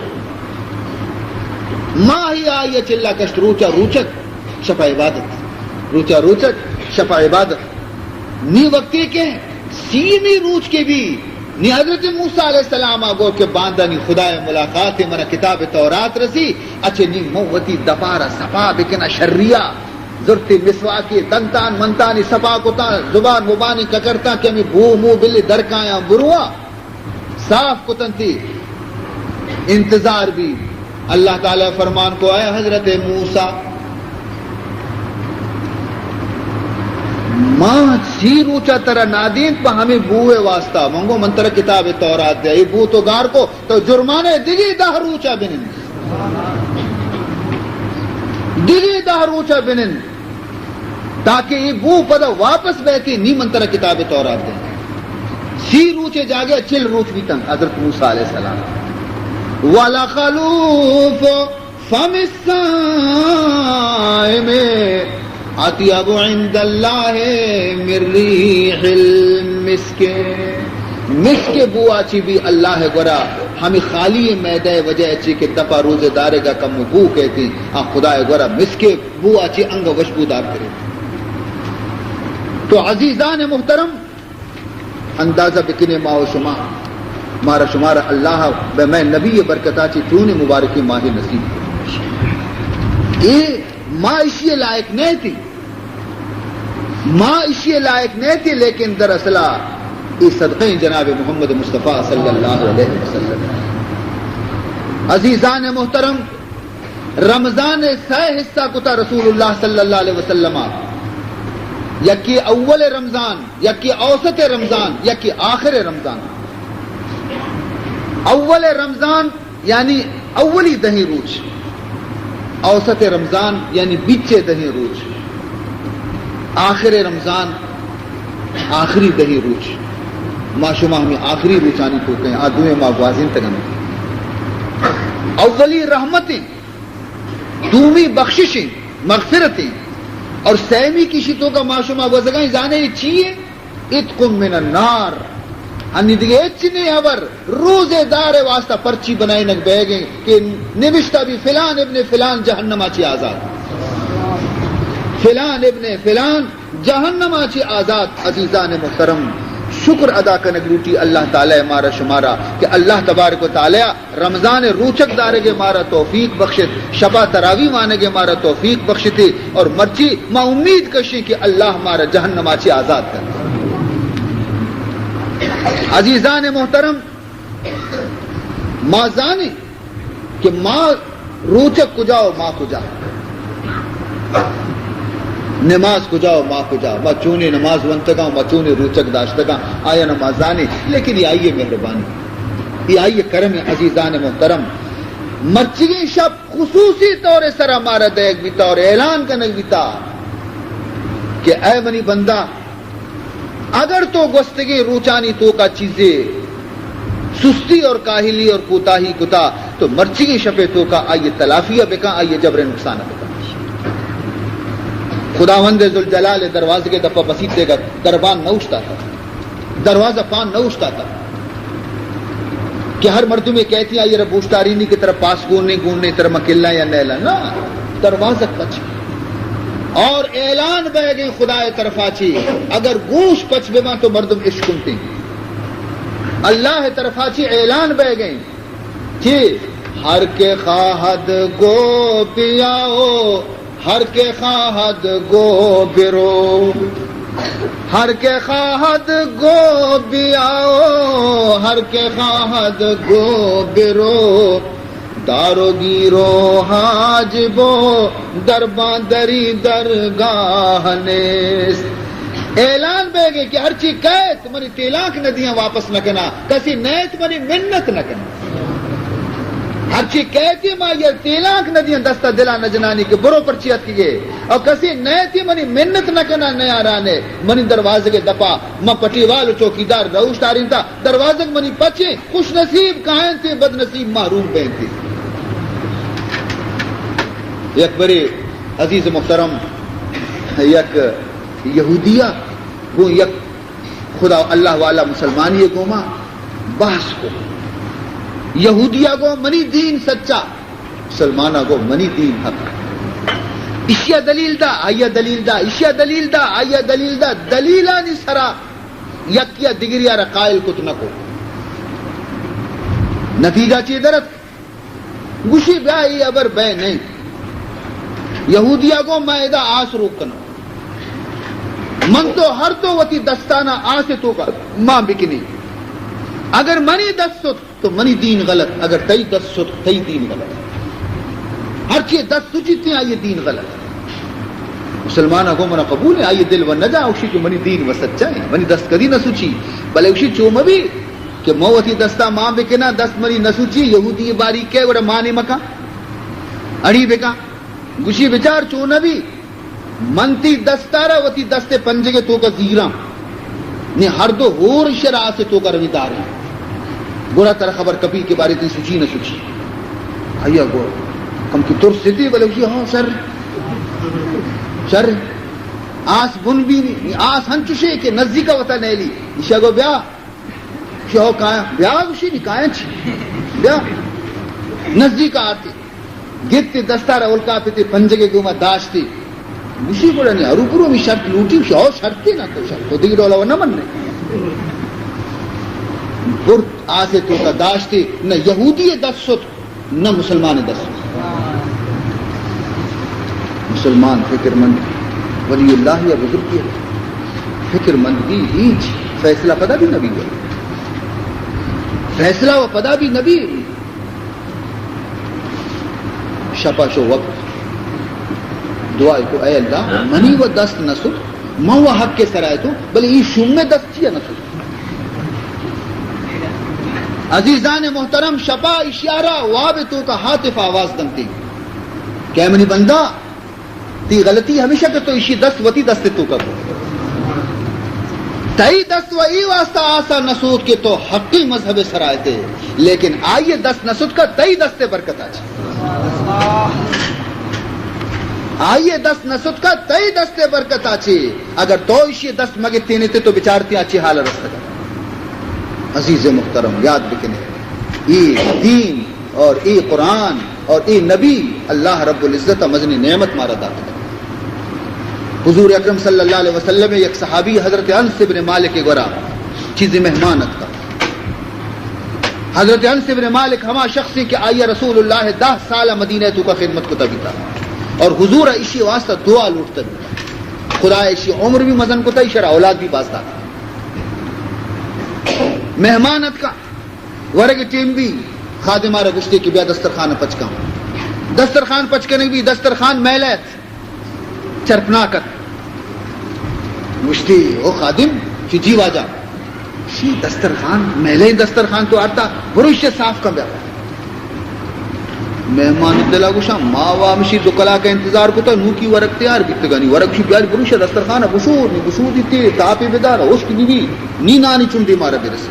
ماہی آئی چلا کشت، روچا روچک، شپا عبادت، روچا روچک، شپا عبادت۔ نی وقتی کہ سیمی روچ کے بھی نی حضرت موسیٰ علیہ السلام آ گو کہ باندا نی خدای ملاقات، من کتاب تورات رسی، اچھے نی من وتی دپارا صفا بکنا شریا، زرتی مسواکی دنتان منتانی صفا کتاں، زبان مبانی ککرتاں کہ ہمیں بو مو بلی درکایاں برواں، صاف کتنتی انتظار بھی۔ اللہ تعالی فرمان کو، اے حضرت موسیٰ، ما سی روچا ترا نادینت پہ ہمیں بوئے واسطہ، منگو من ترا کتاب تورات دے، اے بو تو گار کو، تو جرمانے دگی دہ روچا بنند، دگی دہ روچا بنند، تاکہ اے بو پدا واپس بیتی، نی من ترا کتاب تورات دے۔ سی روچے جاگے چل روچ بیتن حضرت موسیٰ علیہ السلام۔ ولخلوف فم الصائم اطیب عند اللہ من ریح المسک۔ مسک بوا چی بھی اللہ گورا ہمیں خالی معدہ وجہ چی کہ دپا روزے دارے گا کم بو کہتی، آ خدا گورا مسک بوا چی انگا وشبودار کرے۔ تو عزیزان محترم، اندازہ بکنے ما و شما، مارا شمارا اللہ بہ مئے نبی برکتا چی چونیں مبارکیں ماہی نصیب کو۔ اے ما اشی لائق نہ تھی، ما اشی لائق نہ تھی، لیکن دراصل اے صدقہ جناب محمد مصطفیٰ صلی اللہ علیہ وسلم۔ عزیزان محترم، رمضان سہ حصہ کتا رسول اللہ صلی اللہ علیہ وسلم۔ یکی اول رمضان، یکی اوسط رمضان، یکی آخر رمضان۔ اول رمضان یعنی اولی دہیں روچ، اوسط رمضان یعنی بیچے دہیں روچ، آخر رمضان آخری دہیں روچ۔ ما شما ہمیں آخری روچانی توکیں، آ دوئیں ما گوازینتگن۔ اولی رحمتیں، دومی بخششیں، مغفرتیں، اور سیمی کشی توکا ما شما گوزگائیں زانے چیئے؟ عتق من النار۔ انی دیگه ہچ نہیں خبر، روزے دار واسطہ پرچی بنائینگ بیگیں کہ نوشتہ بھی فلان ابن فلان جہنما چی آزاد، فلان ابن فلان جہنما چی آزاد۔ عزیزان محترم، شکر ادا کنگ لوٹی اللہ تعالی مارا شمارا کہ اللہ تبارک و تعالی رمضان روچک دارگے مارا توفیق بخشت، شپا تراوی وانگے مارا توفیق بخشتے، اور مرچی ما امید کشیں کہ اللہ مارا جہنما چی آزاد کن۔ عزیزان محترم، ما زانیں کہ ما روچک کجا و ما کجا، نماز کجا و ما کجا، ما چونیں نماز ونتگاں، ما چونیں روچک داشتگاں، آیا نہ ما زانیں، لیکن یہ آئیے مہربانی، یہ آئیے کرم۔ عزیزان محترم، مرچگیں شپ خصوصی طور سرا مارا دیگ بیتا اور اعلان کنگ بیتا کہ اے منی بندہ، اگر تو گوستگیں روچانی توکا چیزے سستی اور کاہلی اور کوتاہی کتا، تو مرچگیں شپے توکا آئیے تلافیہ بکن، آئیے جبر نقصان بکن۔ خداوند ذوالجلال دروازے کے دپا بسیتے گا، دربان نہ اٹھتا تھا، دروازہ پان نہ اٹھتا تھا کہ ہر مردمے کہتی آئی را بوشتارینی کی طرف پاس گوننے گوننے طرف مکلا یا نیلا، نہ، دروازہ پچ۔ اور اعلان بہ گئے خدا ءِ طرفا چی، اگر گوش پچ بہ باں تو مردم اشکنتیں۔ اللہ ءِ طرفا چی اعلان بہ گئے چی، ہر کہ خواہد گو بیاؤ، ہر کہ خواہد گو برو، ہر کہ خواہد گو بیاؤ، ہر کہ خواہد گو برو، دار و گیر و حاجب و دربان دری درگاہ نیست۔ اعلان بیگے کہ ہرچی کئیت منی تیلانک ندیاں واپس نہ کناں، کسی نیت منی منت نہ کناں۔ ہرچی کئیتی ما یہ تیلانک ندیاں دستا دلا نجنانی کہ برو پرچی اتکگے، اور کسی نیتی منی منت نہ کناں نیارانے، منی دروازگ دپا ما پٹیوال و چوکیدار روشتارینتا، دروازگ منی پچیں، خوش نصیب کاینت، بد نصیب محروم بینت۔ یک برے عزیز محترم، یک یہودیہ گوں یک خدا اللہ والا مسلمانی گوما بحث کو۔ یہودیہ گو منی دین سچا، مسلمانا گو منی دین حق۔ اشیا دلیل دا، آیا دلیل دا، اشیا دلیل دا، آیا دلیل دا، دلیلانی سرا یکیا دگریا را قائل کت نہ کو۔ نتیجہ چی درت؟ گوشی بیا ای ابر بے نہیں۔ یہودیا گو میں ادا آس روک کناں۔ من تو ہر دو وتی دستانا آس توکا مان بکنی۔ اگر منی دست شت تو منی دین غلط، اگر تئی دست شت تئی دین غلط۔ ہرچی دست سچیتیں آئی دین غلط۔ مسلمان گو منا قبول ہے، آئی دل و نجا اوشی کہ منی دین و سچا ہے، منی دست کدی نہ سچی۔ بلے اوشی چو مبی کہ مو وتی دستا مان بکناں، دست منی نہ سچی، یہودی باری کے وڑا مانے مکا، اڑی بکا۔ گوشی بچار چو نبی، من تی دستارا وتی دست پنجگے توکا زیراں، نی ہر دو ہور شر آسے توکا روی داریں۔ گڑا ترا خبر کپی کہ بارے تی سچی نہ سچی۔ آیا گو کم کی ترس تی، بلے گوشی ہاں سر، سر۔ آس بن بی نی، آس ہنچوشے کہ نزدیکا وتا نیلی۔ ایشا گو بیا، شو کایا، بیا گوشی نی کایا چی؟ بیا۔ نزدیک آتے۔ گپتے دستارا الکاپتے پنجگے گوما داشتے۔ گوشی گڑا نی ہرو برو می شرط لوٹی، شو شرطے نہ تو شرط۔ تو دیگه ڈولا و نہ مننے۔ برت آسے توکا داشتے، نہ یہودی دست شت۔ نہ مسلمان دست۔ مسلمان فکر مند، ولی اللہ یا بزرگی ہے۔ فکر مند بھی ہیچ فیصلہ پدا بھی نبی ہے۔ فیصلہ و پدا بھی نبی۔ شپا شو وقت دعا کو، اے اللہ، منی و دست نہ شت، من و حق کے سرائے تو، بلے ای شوم دست چیا نہ شت۔ عزیزان محترم، شپا اشیارا واب توکا ہاتف آواز دنتی کہ اے منی بندہ، تی غلطی ہمیشہ کہ تو اشی دست وتی دست توکا کو۔ تئی دست و ای واسطہ آسا نہ سوت کہ تو حقی مذہب سرائتے، لیکن آئیے دست نہ ستکا تئی دست برکتا چی۔ آئیے دست نہ ستکا تئی دست برکتا چی۔ اگر تو اشی دست مگتینے تے تو بچارتی اچی حال رستگا۔ عزیز محترم، یاد بکنے، ای دین اور ای قرآن اور ای نبی اللہ رب العزت مزنی نعمت مارا دات۔ حضور اکرم صلی اللہ علیہ وسلم یک صحابی حضرت انس ابن مالک گورا چیزی مہمان اتکا۔ حضرت انس ابن مالک ہما شخصی کہ آئی رسول اللہ دہ سال مدینہ توکا خدمت کتا بیتا اور حضور اشی واسطہ دعا لوٹتا بیتا۔ خدا اشی عمر بھی مزن کتا، اشرا اولاد بھی باز داتا۔ مہمان اتکا، ورگ ٹیم بی، خادمارا گشتے کہ بیا دسترخوان پچ کن۔ دسترخوان پچ کنگ بی، دسترخوان میلہ ات، چرپناک ات۔ گشتے، او خادم، چی جی واجہ؟ شی دسترخوان، میلہ دسترخوان تو آرتا، برو ایشی صاف کن بیا۔ مہمان دلا گوشاں، ما وا ہمشی دو کلاک انتظار کتا، نوکی ورگ تیار بیتگانی، ورگ شی بیاری بروش دسترخوان بشود، نی بشودی تے، تاپے بدار، ہشک بی بی، نی نانی چنڈی مارا برسی۔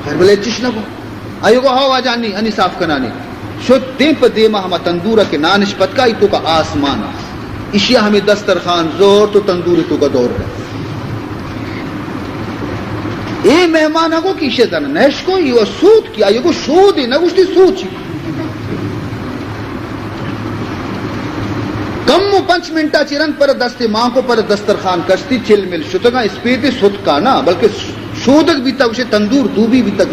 خیر بلے چش نہ گو۔ آئی گو ہو واجہ انی، انی صاف کنانی۔ شد دیم پہ دیما ہما تندورا کہ نانش پتکا ای توکا آسمان۔ اشیا ہمیں دسترخوان زور تو تندور توکا دور۔ اے مہمان گو کہ اشیا زن نشکو، ای و سود کی، آئی گو شود نہ گوشتی سود چی۔ کمو پنچ منٹا چہ رند پر دست مانکو پر دسترخوان کشتی، چل مل شتگاں، اسپیتے ستکا نہ، بلکہ شودگ بیتا، گوشے تندور دوبی بیتا۔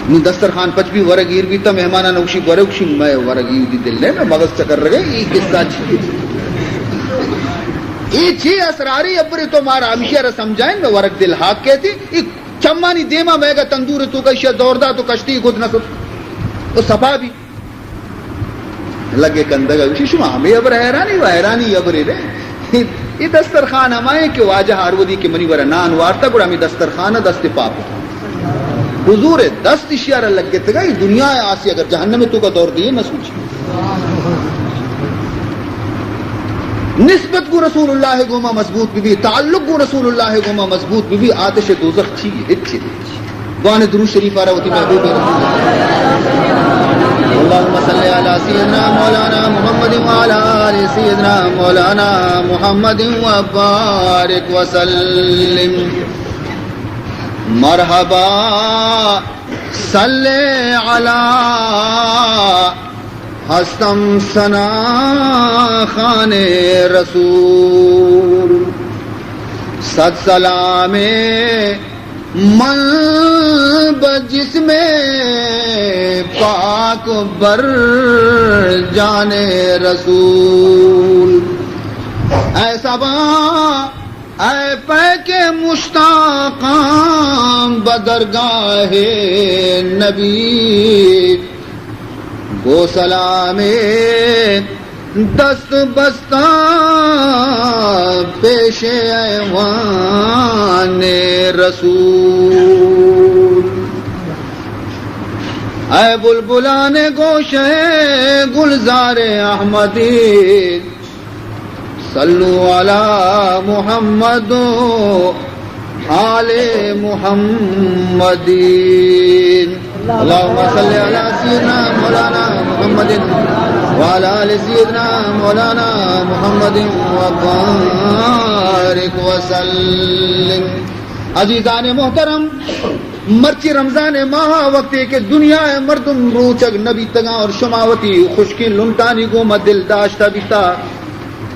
نی دسترخوان پچ بی، ورگ ایر بیتا، مہماناں نوشی ورگ، گوشی مئے ورگ ایر دی دل نہ، مئے مغز چکر رگے، ای قصہ چی؟ ای چی اسراری ابرے تو مارا ہمشی را سمجھائیں، مئے ورگ دل ہاک کہتی، ای چمانی دیما مئے گا تندور تو کا اشیا دور دا تو کشتی گد نہ ست۔ تو صفا بی۔ لگے کندگ ء گوشی، شما ہمے ہبر حیرانی و حیرانی ہبرے نے۔ اے دسترخوان ہمائیں کہ واجہ ہر ودی کہ منی ورا نان وارتا، گڑا ہمے دسترخوان ء دست پاپ۔ حضور ء دست اشیارا لگتگا، اے دنیا ء آسی اگر جہنم ء توکا دور دیے نہ سوچی۔ نسبت گوں رسول اللہ ء گوما مضبوط بہ بی، تعلق گوں رسول اللہ ء گوما مضبوط بہ بی، آتش دوزخ چی؟ ہچ چی۔ بوان درود شریف آرا وتی محبوب رسول۔ اللهم صل على سيدنا مولانا محمد وعلى آل سيدنا مولانا محمد وبارك وسلم۔ مرحبا صل على ہستم ثنا خوان رسول۔ صد سلام من بہ جسم پاک بر جان رسول۔ اے سبا اے پیک مشتاقاں بہ درگاہ نبی، گو سلام دست بستاں پیش ایوان رسول۔ اے بلبلان گوشئے گلزار احمدی، صلوا علی محمد و آل محمد۔ اللهم صل على سيدنا مولانا محمد وعلى آل سيدنا مولانا محمد وبارك وسلم۔ عزیزان محترم، مرچی رمضان ماہ وقتے کہ دنیا ء مردم روچگ نہ بیتگاں اور شما وتی خشکیں لنٹانی گوما دل داشتہ بیتا،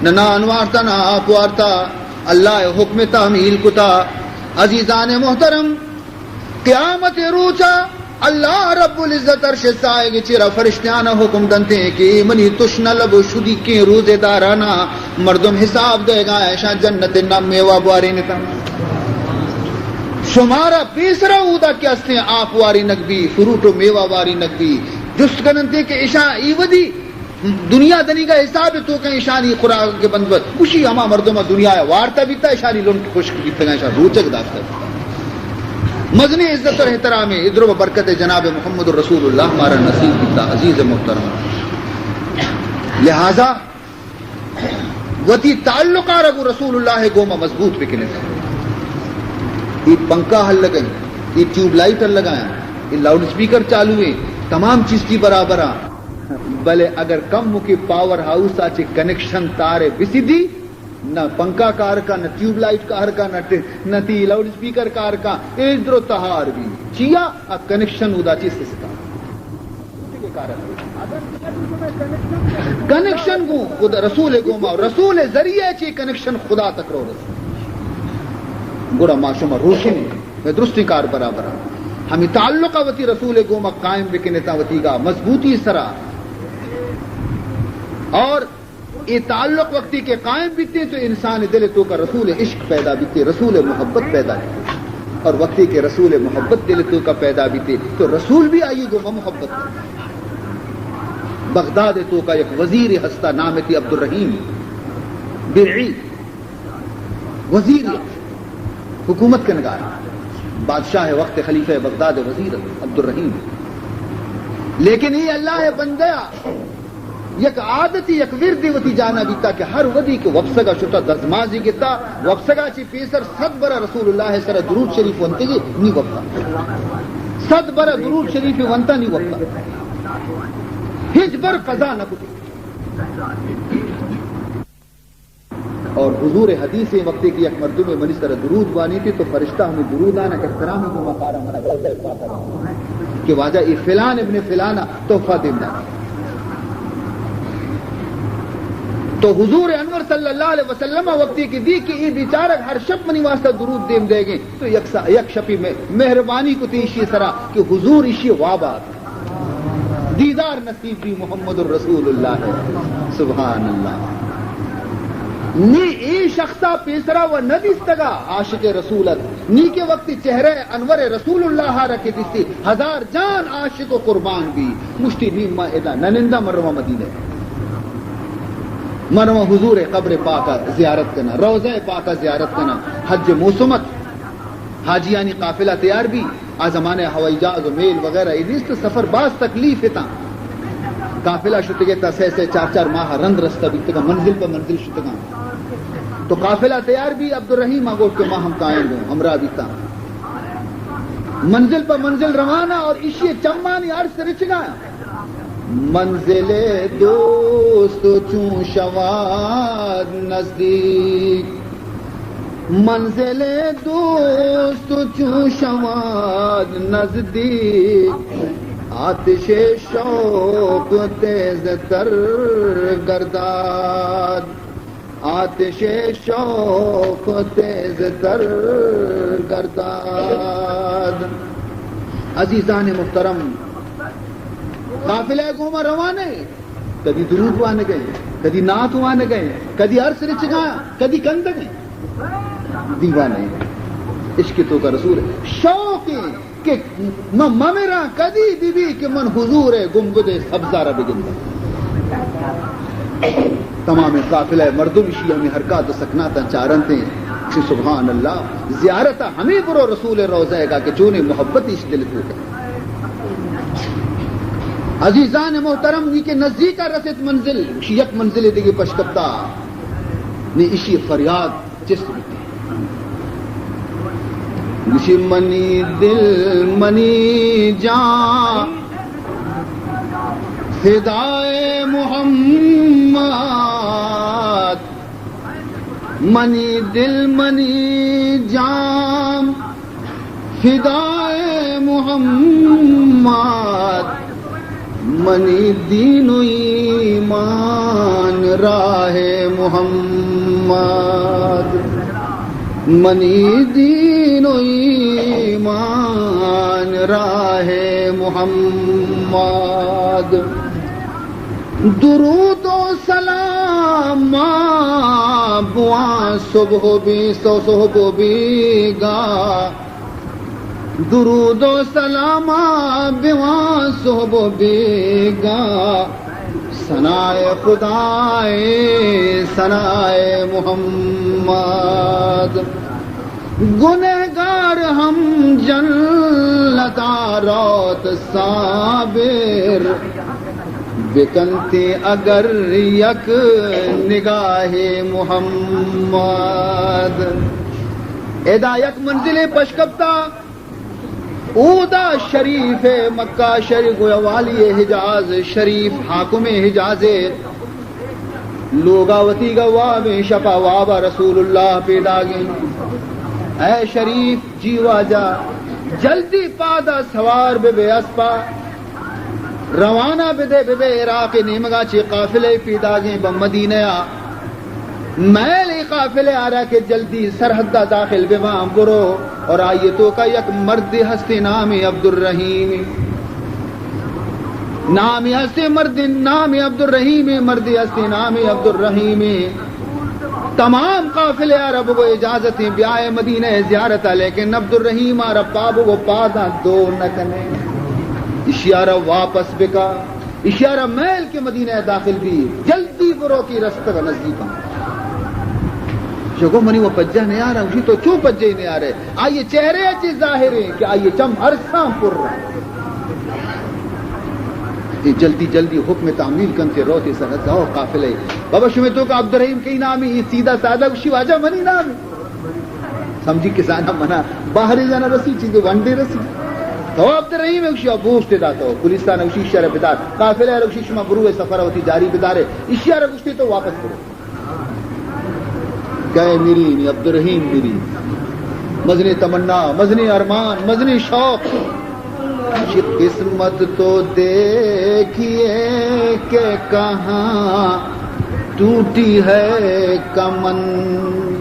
نہ نان وارتا نہ آپ وارتا، اللہ ء حکم تعمیل کتا۔ عزیزان محترم، قیامت روچا اللہ رب العزت عرش سائگ چیرا فرشتیانا حکم دنتے کہ منی تشنہ لب و شدیکیں روزے دارانا مردم حساب دے گا، ایشاں جنت نام میوہ بوارینتا۔ شمارا پیسرا اودا کہ استیں آپ وارینگ بی، فروٹ و میوہ وارینگ بی، جست کننتے کہ اشاں ای ودی دنیا دنیگا حساب تو کن اشانی خوراک کے بند بند، خوشی ہما مردم دنیا وارتا بیتا، اشانی لنٹ خشک بیتا، اشان روچک داشتا۔ مزنی عزت اور احترام ادرو برکت جناب محمد رسول اللہ مارا نصیب بیتا، عزیز محترم۔ لہذا وتی تعلق آ رگو رسول اللہ گوما مضبوط بکنت۔ ای پنکھا ہل لگائیں، ای ٹیوب لائٹ ہل لگائیں، ای لاؤڈ اسپیکر چالو ہیں، تمام چیز کی برابر آ۔ بلے اگر کم مکے پاور ہاؤس آ چے کنکشن تارے بسدی، نہ پنکھا کار کا، نہ ٹیوب لائٹ کار کا، نہ ٹی-، نہ تی لاؤڈ اسپیکر کار کا، اے درو تہار بی۔ چیا؟ آ کنکشن ادا چے سستا۔ کنکشن گو خدا رسول گوما، رسول ذریعہ چے کنکشن خدا تک رو رسول۔ گڑا ما شما روشن میں درستیں کار برابر آں۔ ہمیں تعلق وتی رسول گوما قائم بکنتا وتی گا مضبوطی سرا۔ اور اے تعلق وقتی کہ قائم بیتے تو انسان دل تو کا رسول عشق پیدا بیتے، رسول محبت پیدا بیتے۔ اور وقتی کہ رسول محبت دل تو کا پیدا بیتے تو رسول بھی آئی گوما محبت کرتے۔ بغداد تو کا ایک وزیر ہستا، نام تھی عبدالرحیم برعی۔ وزیر حکومت کنگا، بادشاہ وقت خلیفہ بغداد وزیر عبدالرحیم۔ لیکن یہ اللہ بندہ یک عادتی، یک وردی وتی جانا بیتا کہ ہر ودی کہ وپسگا شتا دزمازی گتا، وپسگا چی پیسر صد برا رسول اللہ سر درود شریف ونتگی نی وپتا۔ صد برا درود شریف ونتا نی وپتا۔ ہچ بر قضا نہ کتی۔ اور حضور حدیث وقتی کہ یک مردم منی سر درود وانیتی تو فرشتہ ہمیں درودان احترام کو مقارا منا کہ واجہ اے فلان ابن فلان تحفہ دینا۔ تو حضور انور صلی اللہ علیہ وسلم وقتی کہ دی کہ اے بیچارگ ہر شپ منی واسطہ درود دیم دے گئے، تو یک سا-، یک شپی میں مہربانی کو تیشی سرا کہ حضور اشی واب آت۔ دیدار نصیب بی محمد رسول اللہ۔ سبحان اللہ۔ نی اے شخصا پیسرا و ندیستگا عاشق رسول ات۔ نی کہ وقتی چہرہ انور رسول اللہ را کہ دیستی، ہزار جان عاشق و قربان بی۔ مشتی نیم ما ادا ننندا، من رواں مدینہ۔ من رواں حضور قبر پاکا زیارت کناں، روضہ پاکا زیارت کناں۔ حج موسم ات، حاجیانی قافلہ تیار بی۔ آ زمانہ ہوائی جہاز و میل وغیرہ اے نیست، سفر باز تکلیف اتاں۔ قافلہ شتگے تا سہ سہ چار چار ماہ رند رستہ بیتگاں، منزل پہ منزل شتگاں۔ تو قافلہ تیار بی، عبدالرحیم آ گوشت کہ ما ہم کائیں گوں، ہمراہ بیتاں۔ منزل پہ منزل روانہ اور اشی چمانی عرص رچگا۔ منزل دوست چون شواد نزدیک، منزل دوست چون شواد نزدیک، آتش شوق تیز تر گرداد، آتش شوق تیز تر گرداد۔ عزیزان محترم، قافلہ گوما روانے، کدی درود وانگئے، کدی نعت وانگئے، کدی عرص رچگا، کدی کندگئے۔ دیوانے عشق تو کا رسول شوق کہ من ممراں کدی بی بی کہ من حضور گنبد سبزہ را بگنداں۔ تمام قافلہ مردم اشی ہمیں حرکات و سکناتاں چارنتیں۔ سبحان اللہ، زیارت ہمیں برو رسول روضہ گا کہ چونے محبت اش دل تو۔ عزیزان محترم، نی کہ نزدیک رسیت منزل، اشی یک منزل دیگہ پشکپتا، نی اشی فریاد چست بیت۔ گوشی منی دل منی جان فدائے محمد، منی دل منی جان فدائے محمد، منی دین و ایمان راہ محمد، منی دین و ایمان راہ محمد۔ درود و سلام ما بواں صبح و بی، صبح و بیگاہ۔ درود و سلام بواں صبح و بیگاہ، ثنائے خدائے ثنائے محمد۔ گنہگار ہم جنتا روت صابر، بکنتی اگر یک نگاہ محمد۔ ادا یک منزلے پشکپتا، اودا شریف مکہ شریف، گویا والی حجاز شریف، حاکم حجاز لوگا وتیگا وابیں شپا وابا رسول اللہ پیداگیں۔ اے شریف جی واجہ، جلدی پادا سوار بہ بے اسپا، روانہ بدے بہ بے عراق نیمگا چہ قافلہ پیداگیں بہ مدینہ آ۔ میل اے قافلہ آرا کہ جلدی سرحدا داخل بباں، برو۔ اور آئی توکا یک مردے ہستے نام عبدالرحیم۔ نام ہستے مرد، نام عبدالرحیم، مردے ہستے نام عبدالرحیم۔ تمام قافلہ آرا بگو اجازت بیائے مدینہ زیارت، لیکن عبدالرحیم آرا پا بگو پاداں دور نہ کنے۔ اشیارا واپس بکا۔ اشارہ میل کہ مدینہ داخل بی، جلدی برو کہ رستگ نزدیکاں۔ شگو منی و پجہ نیارا، گوشی تو چو پجہ نیارے؟ آئی چہرے چی ظاہر ہے کہ آئی چم ارساں پر۔ اے جلدی جلدی حکم تعمیل کن کہ روتے سرحد او قافلے۔ بابا شمے توکا عبدالرحیم کئی نامی؟ اے سیدھا سادہ گوشی واجہ منی نام ہے۔ سمجھی کسانا منا باہر جانا رسی، چیزیں ونڈے رسی۔ تو عبدالرحیم ہے، اشیا بوشت دا تو پولیسان اشی شر بدار، قافلہ رو اشی شما برو سفر وتی جاری بدارے، اشیا رو گوشتی تو واپس برو۔ گئے میری، نی عبدالرحیم میری۔ مزنی تمنا، مزنی ارمان، مزنی شوق۔ قسمت تو دیکھیے کہ کہاں ٹوٹی ہے کمند۔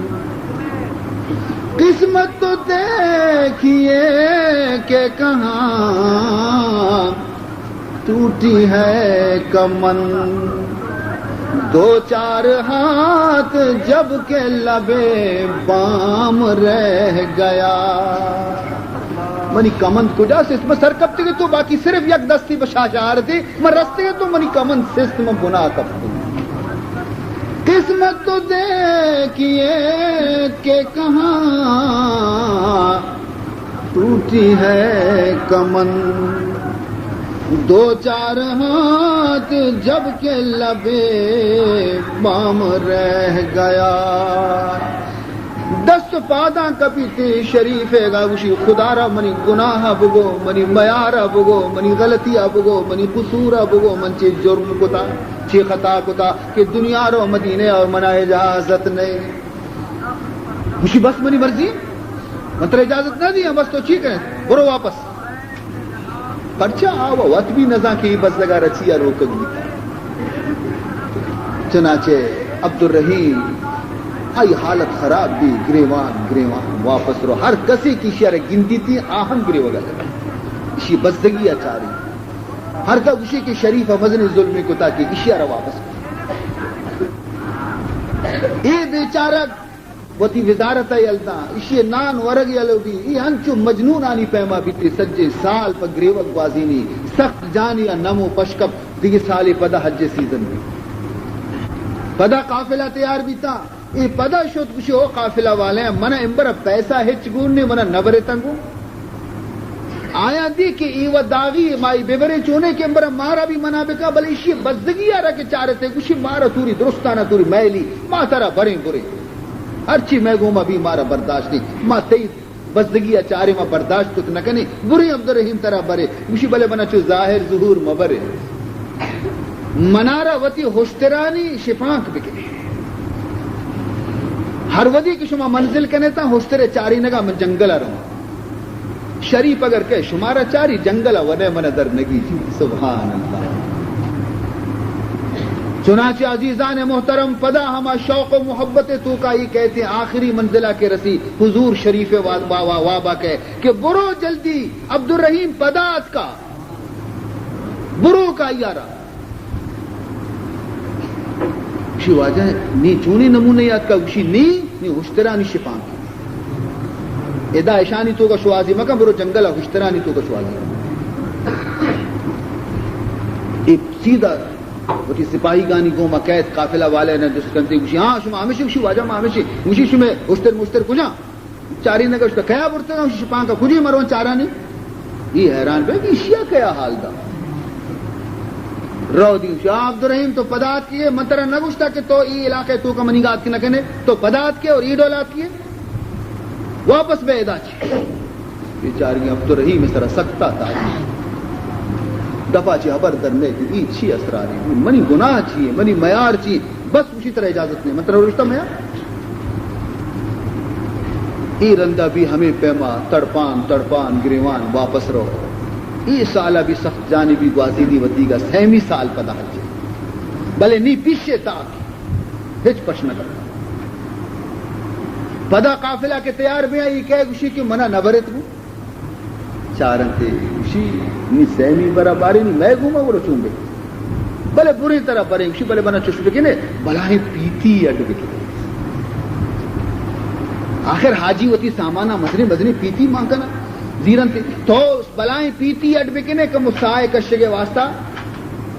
قسمت تو دیکھیے کہ کہاں ٹوٹی ہے کمند۔ دو چار ہاتھ جب کہ لبے بام رہ گیا۔ منی کمند کجا سست؟ من سر کپتگے تو، باقی صرف یک دستی بشاشار دے۔ من رستگے تو، منی کمند سست، من بنا کپتگے۔ قسمت تو دیکھیے کہ کہاں ٹوٹی ہے کمند۔ دو چار ہاتھ جب کہ لبے بام رہ گیا۔ دست و پاداں کپیت شریف ءَ گا گوشی، خدا را منی گناہ ءَ بگو، منی میار ءَ بگو، منی غلطی ءَ بگو، منی قصور ءَ بگو، من چے جرم کتا، چے خطا کتا کہ دنیا رو مدینے اور منا اجازت نہیں۔ گوشی، بس منی مرضی، من ترا اجازت نہ دیاں، بس تو چی کہیں، برو واپس۔ پرچا آ وت بھی نزاں کہ اے بزگا رچی ءَ روکگ بیت۔ چنانچہ عبدالرحیم آئی حالت خراب بی، گریوان گریوان واپس رو۔ ہر کسے کہ ایشی ءَ را گندیتی آ ہم گریوگ ءَ لگا۔ ایشی بزگی ءَ چاری۔ ہر کا گوشی کہ شریف ءَ مزنیں ظلمے کتا کہ ایشی ءَ را واپس۔ اے بیچارگ وتی وزارت ءَ یل داں، ایشی ءِ نان ورگ یلو بی، اے انچو مجنونانی پیما بیتی، سجیں سال پہ گریوگ گوازینی، سخت جانی ءَ نم و پشکپ، دگہ سالے پدا حج ءِ سیزن بی۔ پدا قافلہ تیار بیتا، اے پدا شت گوشی، او قافلہ والے، من امبر پیسہ ہچ گون نے، من نبرتاں گون۔ آیاں دی کہ اے و داغی، ما اے ببریں، چونے کہ امبر مارا بھی منع بکا، بلے ایشی بزگی ءَ را کہ چارتے گوشی، مارا توری درستانا توری میلی، ما ترا بریں بریں۔ ہرچی مئے گوما بی مارا برداشت نہیں۔ ما تئی بزگی ءَ چارے، ما برداشت کت نہ کنیں۔ بریں عبدالرحیم ترا برے۔ گوشی، بلے منا چو ظاہر ظہور مبرے۔ منارا وتی ہشترانی شپانک بکنے۔ ہر ودی کہ شما منزل کنے تاں ہشترے چارینگا من جنگل ءَ رواں۔ شریف اگر کہ شمارا چاری جنگل ءَ ونے من در نگی جی۔ سبحان اللہ۔ چنانچہ عزیزان محترم، پدا ہما شوق و محبت توکا ای کہتے آخری منزلہ کہ رسی، حضور شریف وا-، وا-، وا-، وابا کہ، کہ برو جلدی، عبدالرحیم پدا اتکا، برو کا یارا۔ گوشی، واجہ، نی چونیں نمونے یات کا؟ گوشی، نی، نی ہشترانی شپانک۔ ادا اشانی توکا شوازی مکن، برو جنگل ءَ ہشترانی توکا شوازی کن۔ اے سیدھا وتی سپاہیگانی گوما کئیت، قافلہ والے نے جست کنتے، گوشی، ہاں، شما ہمیشی؟ گوشی، واجہ، ما ہمیشی۔ گوشی، شمے ہشتر مشتر کجا؟ چارینگا گوشت، کیا برتگا؟ گوشی، شپانکا۔ کجی مرون چارانی؟ ای حیران بے کہ ایشیا کیا حال دا۔ رو دی، گوشی، آ عبدالرحیم، تو پدا اتکے، من ترا نہ گوشتا کہ تو ای علاقے توکا منی گات نہ کنے، تو پدا اتکے اور ای ڈول اتکے، واپس بے ادا چی۔ بیچاری عبدالرحیم سرا سکتا تا۔ دفعہ چی خبر در نے کہ ای چی اسراری، منی گناہ چی، منی میار چی، بس گوشی، ترا اجازت نہیں، من ترا رشتہ میار۔ اے رندا بھی ہمیں پیما تڑپان تڑپان گریوان واپس رو۔ اے سالا بھی سخت جانی بھی گوازینی ودیگا، سیمی سال پدا حج۔ بلے نی پیشے تاک ہچ پش نہ کر۔ پدا قافلہ کے تیار بیا، ای کہے گوشی کہ منا نہ برت گو۔ چارنتے، گوشی، نی سیمی برا بارے، نی مئے گوما گڑا چون بے؟ بلے بریں ترا بریں۔ گوشی، بلے منا چش بکنے، بلاہیں پیتی اڈ بکنے۔ آخر حاجی وتی سامانا مزنیں مزنیں پیتی مان کنا زیرنتے۔ تو بلاہیں پیتی اڈ بکنے، کمو ساہ کشگے واسطہ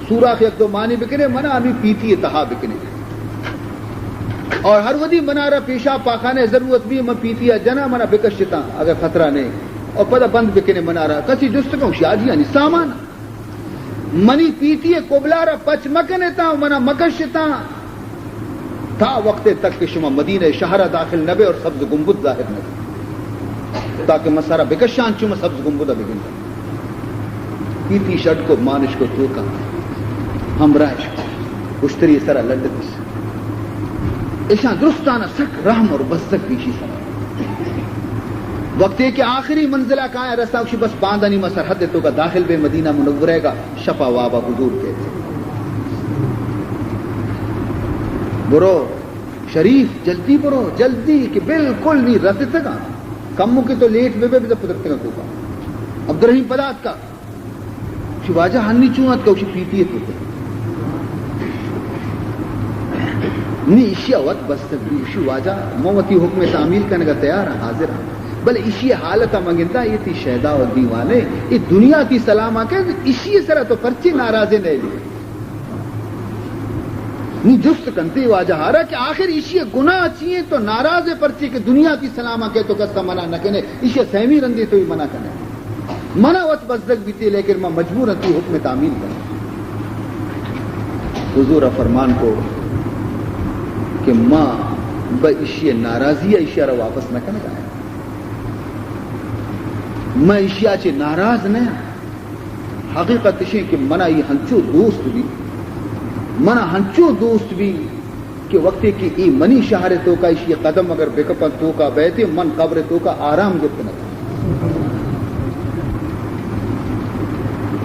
سوراخ یک دو مانی بکنے، منا ہمیں پیتی تہا بکنے۔ اور ہر وھدی منارا پیشاب پاخانہ ضرورت بی، من پیتی ء جناں، منا بکشتاں اگر خطرہ نے، اور پدا بند بکنے منارا۔ کسی جست کن، شاجیانی سامان۔ منی پیتی ء قبلہ را پچ مکنے تاں، منا مکشتاں۔ تا وقت تک کہ شما مدینہ شہر ء داخل نہ بے اور سبز گنبد ظاہر نہ بے، تاکہ من سرا بکشاں، چو من سبز گنبد ء بگنداں۔ پیتی شڈ کو، مانش کو توکا، ہمراہ شو، اشتری سرا لڈ کس۔ ایشاں درستانا سک رحم اور بزگ بیشی سرا۔ وقتے کہ آخری منزلہ کایا رسا، گوشی بس باندانی ما سرحد توکا داخل بے، مدینہ منورہ گا شپا وابا حضور کیت۔ برو شریف، جلدی برو، جلدی، کہ بالکل نی رستگاں۔ کمو کہ تو لیٹ بہ بے، بزاں پترتگاں توکا۔ عبدالرحیم پدا اتکا۔ گوشی، واجہ ہنی چون اتکا؟ گوشی، پیتی ء توکا۔ نی ایشی ء وت بستگ بی، گوشی، واجہ، من وتی حکم تعمیل کنگ ء تیار آں، حاضر آں، بلے ایشی ء حالت ء من گنداں، اے تئی شیدا و دیوانے، اے دنیا تئی سلام ء کئیت، ایشی ء سرا تو پرچے ناراض ئے نئیلی؟ نی جست کنت اے واجہ ء را کہ آخر ایشی ء گناہ چی انت؟ تو ناراض ئے پرچے کہ دنیا تئی سلام ء کئیت، تو کس ء منع نہ کن ئے، ایشی ء سیمی رندے تو منع کن ئے۔ من ء وت بزگ بیت ئے، لیکن من مجبور آں تئی حکم تعمیل کناں۔ حضور ء فرمان کو کہ ما بہ ایشی ء ناراضی ء ایشی ء را واپس نہ کنگ ء آں۔ من ایشی ء چہ ناراض نہ آں۔ حقیقت اش انت کہ من ء اے ہنچو دوست بی، من ء ہنچو دوست بی کہ وقتے کہ اے منی شہر ء توکا ایشی ء قدم اگر بکپنت توکا بیت، من قبر ء توکا آرام گپت نہ کناں۔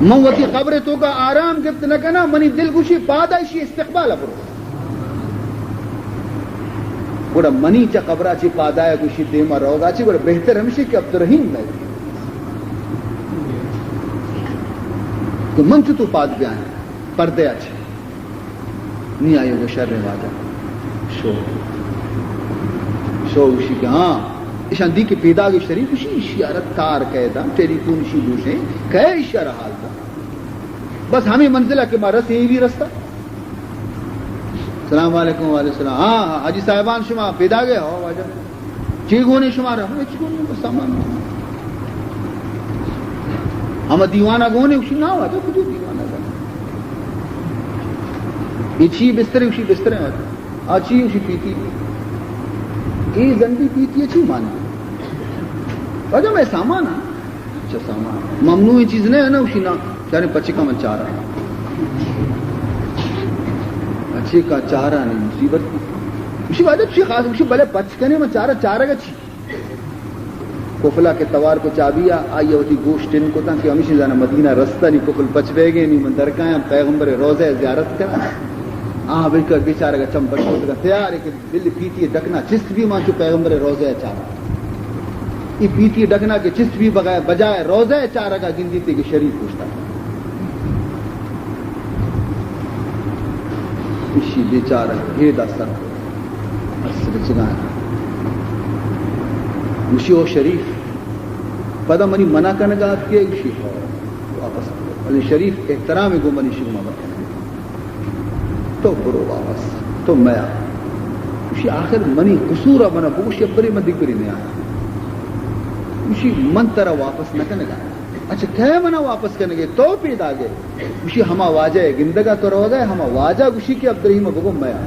من وتی قبر ء توکا آرام گپت نہ کناں، منی دل گوشی پادا ایشی استقبال ء برو۔ گڑا منی چہ قبر ء چہ پادا ء گوشی دیما روگا چہ، گڑا بہتر ہمشی کہ عبدالرحیم مئے۔ تو من چتو پاد بیاں پردے ء چہ؟ نی آئی ء گوشت، شریں واجہ۔ شو۔ شو گوشی کہ ہاں، اشان دی کہ پیداگ شریف گوشی، اشی ء را تار کئے داں، ٹیلی فون اشی گوشیں، کئے اشی ء را حال داں۔ بس ہمے منزل ء کہ ما رسیں، اے بھی رستہ۔ السلام علیکم۔ وعلیکم السلام۔ ہاں، ہاں، حاجی صاحبان شما پیداگ ئے؟ ہو واجہ۔ چی گون ایں شمارا؟ ہچ گون نہ ایں، بس سامان۔ ہما دیوان ء گون ایں؟ گوشی، نا واجہ، کجو دیوان ء گون ایں؟ اے چی بستر ایں؟ گوشی، بستر ایں واجہ۔ آ چی ایں؟ گوشی، پیتی۔ اے زنڈی پیتی ء چی مان ایں؟ واجہ، مئے سامان ایں۔ چہ سامان ممنوعیں چیز نہ ایں نا؟ گوشی، نا۔ شریں، پچکا من چاراں۔ پچکا چاراں نی مصیبت۔ گوشی، واجہ چی خاص؟ گوشی، بلے پچ کنے من چاراں، چارگ ء چی؟ کفلا کہ توار کو چابی ء، آئی ء وتی گوش ٹن کتاں کہ ہمیشی زاناں مدینہ رستہ، نی کفل پچ بیگے، نی من درکایاں پیغمبر روضہ ء زیارت کناں۔ آ بیچارگ ء چم پچ کتگ، تیار ایں کہ بلے پیتی ء ڈکنا چست بی، ما چو پیغمبر ء روضہ ء چاراں۔ اے پیتی ء ڈکنا کہ چست بی، بغیر بجائے روضہ ء چارگ ء گندیت کہ شریف کشتگ۔ ایشی بیچارہ ہیدا سر بس بچگاں۔ گوشی، او شریف، پدا منی منع کنگ ء اتکے؟ گوشی، ہو، واپس۔ بلے شریف احترام گوں منی شما مکن۔ تو برو واپس، تو میا۔ گوشی، آخر منی قصور ء منا بگوش، یک برے من دگہ برے نیاں۔ گوشی، من ترا واپس نہ کنگا۔ اچھا، کئے منا واپس کنگے؟ تو پیداگے۔ گوشی، ہما واجہ ء گندگا تو روگا ئے، ہما واجہ گوشی کہ عبدالرحیم ء بگو میا۔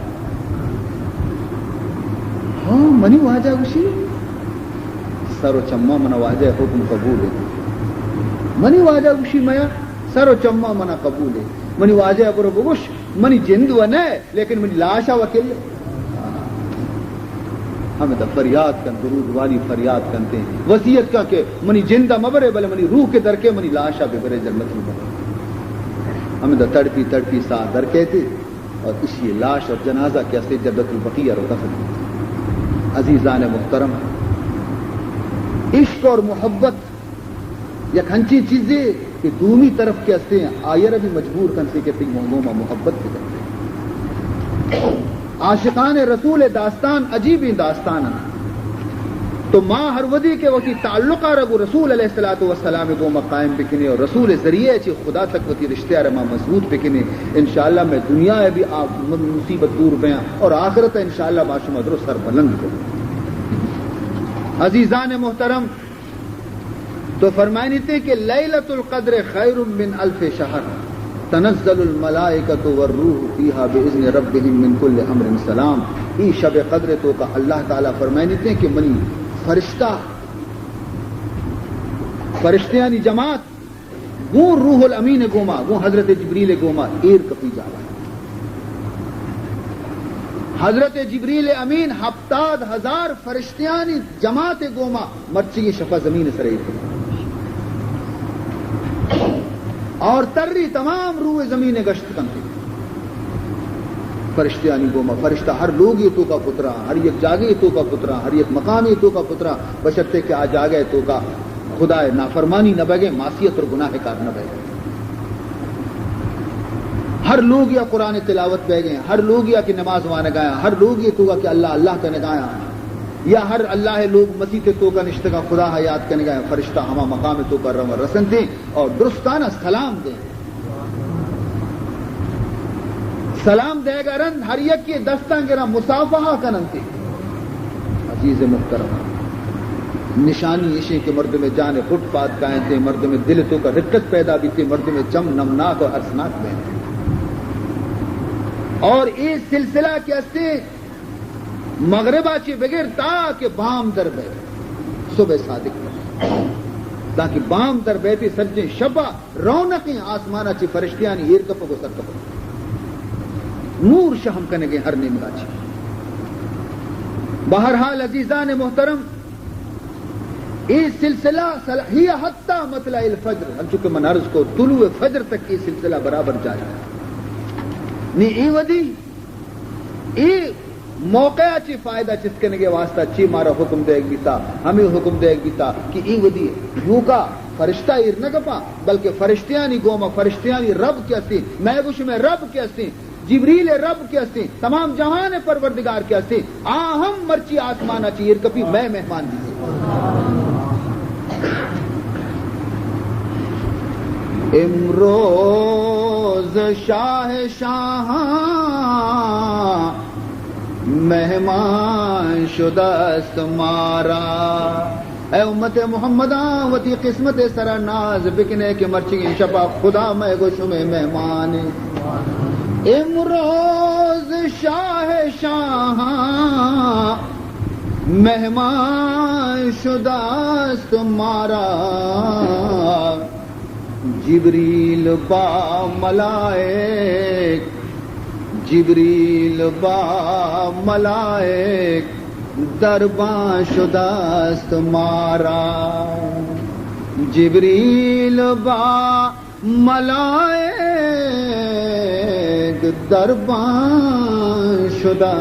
ہاں، منی واجہ گوشی، سر و چما منا واجہ ء حکم قبول انت۔ منی واجہ گوشی میا، سر و چما منا قبول انت۔ منی واجہ ء برو بگوش، منی جند و نہ، لیکن منی لاش ء وکیل۔ ہمدا فریاد کن، درود والی فریاد کنتے، وصیت کن کہ منی جند ء مبرے، بلے منی روح کے درکے، منی لاش ء ببرے، جنتی ببرے۔ ہمدا تڑپی تڑپی ساہ درکیتے اور اسی لاش اور جنازہ کے اسے جنت البقیع رو دفن۔ عزیزان محترم، عشق اور محبت یک ہنچیں چیزے کہ دومی طرف کہ ہستے ہیں، آئی ء را بھی مجبور کنتے کہ تئی گوما محبت بہ کنتے۔ عاشقان رسول داستان عجیبیں داستان انت۔ تو ما ہر ودی کہ وتی تعلق ء را گوں رسول علیہ الصلوۃ والسلام گوما قائم بکنے اور رسول ذریعے چہ خدا تک وتی رشتے ء را ما مضبوط بکنے، انشاءاللہ مئے دنیا ء بھی آ مصیبت دور بیاں اور آخرت ء انشاءاللہ ما شما درو سر بلند کو۔ عزیزان محترم، تو فرمائنیتے کہ لیلۃ القدر خیر من الف شہر، تنزل الملائکۃ والروح فیہا باذن ربہم من کل امر سلام۔ ای شب قدر توکا اللہ تعالی فرمائنیتے کہ منی فرشتہ، فرشتیانی جماعت گوں روح الامین گوما، گوں حضرت جبریل گوما ایر کپی جاگا۔ حضرت جبریل امین ہپتاد ہزار فرشتیانی جماعت گوما مرچی شفا زمین سر ایت اور تری تمام روح زمین گشت کنتے۔ فرشتیانی گوما، فرشتہ ہر لوگے توکا پتراں، ہر یک جاگے توکا پتراں، ہر یک مقامے توکا پتراں، بشرطے کہ آ جاگہ توکا خدائے نافرمانی نہ بگے، معصیت اور گناہ کار نہ بگے۔ ہر لوگ یا قرآن تلاوت بیگیں، ہر لوگ یا کہ نماز وانگایاں، ہر لوگ یہ توکا کہ اللہ اللہ کنگایاں، یا ہر اللہ لوگ مسیت توکا نشتگا خدا یاد کنگایاں، فرشتہ ہما مقام توکا رواں رسنتے اور درستانہ سلام دیں۔ سلام دیگ ءَ رند ہر یکے دستاں گراں مصافحہ کننت۔ عزیز محترم، نشانی ایشیں کہ مردم جان پٹ پاد کاینت، مردم دل توکا رقت پیدا بیت، مردم چم نمناک و ارسناک بینت۔ اور اے سلسلہ کہ استے مغربا چہ بگر تا کہ بام در بئے، صبح صادق بئے، تاکہ بام در بئے، سجیں شپا رونقیں آسمانا چہ فرشتیانی ایر کپگ و سر کپگ، نور شہم کنگیں ہر نیمگا چہ۔ بہرحال عزیزان محترم، اے سلسلہ سل-، ہی حتی مطلع الفجر، ہنچو کہ من عرض کو، طلوع فجر تک اے سلسلہ برابر جاری۔ نی اے ودی اے موقع ءَ چہ فائدہ چست کنگ ءِ واسطہ چی مارا حکم دیگ بیتا؟ ہمے حکم دیگ بیتا کہ اے ودی یوکا فرشتہ ایر نہ کپاں، بلکہ فرشتیانی گوما، فرشتیانی رب کہ استیں، مئے گو شمئے رب کہ استیں، جبریل ءِ رب کہ استیں، تمام جہان ءِ پروردگار کہ استیں، آ ہم مرچی آسمان ءَ چہ ایر کپی، مئے مہمان بیتی۔ امروز شاہ شاہاں مہمان شدہ است مارا۔ اے امت محمداں، وتی قسمت ءِ سرا ناز بکنے کہ مرچیگیں شپا خدا مئے گو شمے مہمان۔ امروز شاہ شاہاں مہمان شدہ است مارا۔ جبریل با ملائک، جبریل با ملائک دربان شدہ است مارا۔ جبریل با ملائک دربان شدہ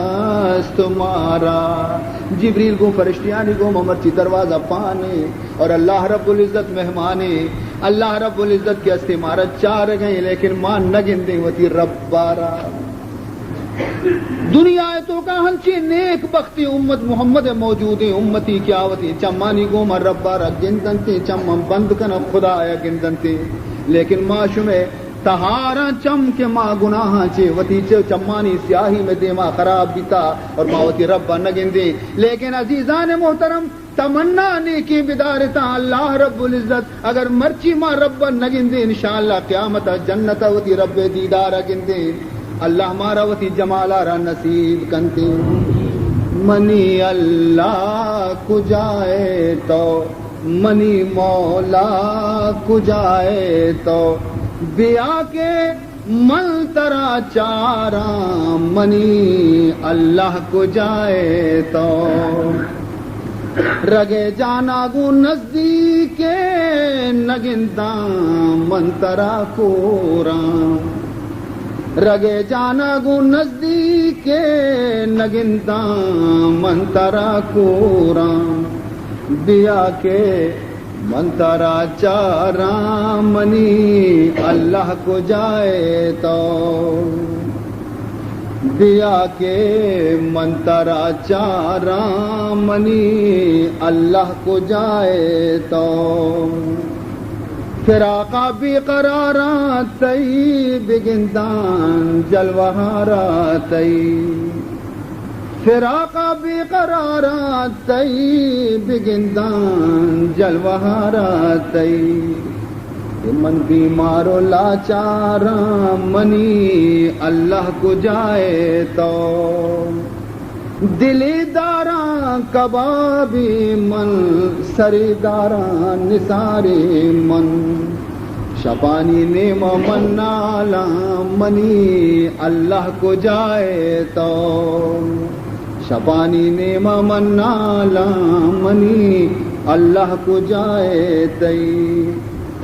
است مارا۔ جبریل گوں فرشتیانی گوما مرچی دروازہ پانے اور اللہ رب العزت مہمانے۔ اللہ رب العزت کہ استے مارا چارگیں، لیکن ما نگندیں وتی رب بارا۔ دنیا ءِ توکا ہنچیں نیک بختیں امت محمد ءِ موجودیں، امتی کہ آ وتی چمانی گوما رب ءَ را گندنتیں، چماں بند کناں خدا ءَ گندنتیں، لیکن ما شمئے تہاراں چم کہ ما گناہاں چہ وتی چہ چمانی سیاہی مئے دیما خراب بیتا اور ما وتی رب ءَ نہ گندیں۔ لیکن عزیزان محترم، تمنا نیکیں بدارتاں، اللہ رب العزت اگر مرچی ما رب ءَ نہ گندیں، انشاءاللہ قیامت ءَ جنت ءَ وتی رب ءِ دیدار ءَ گندیں۔ اللہ مارا وتی جمال ءَ را نصیب کنتیں۔ منی اللہ کجائے تو، منی مولا کجائے تو، بیا کہ من ترا چاراں، منی اللہ کجائے تو۔ رگے جانا گوں نزدیک نگنداں، من ترا کوراں۔ رگے جانا گوں نزدیک نگنداں، من ترا کوراں۔ بیا کہ من ترا چاراں، منی اللہ کجائے تو۔ بیا کہ من ترا چاراں، منی اللہ کجائے تو۔ فراقا بے قراراں تئی، بگنداں جلوہارا تئی۔ فراقا بے قراراں تئی، بگنداں جلوہارا تئی۔ کہ من بیمار و لاچاراں، منی اللہ کجائے تو۔ دلے داراں کبابے من، سرے داراں نثارے من۔ شپانی نیما من نالاں، منی اللہ کجائے تو۔ شپانی نیما من نالاں، منی اللہ کجائے تئی۔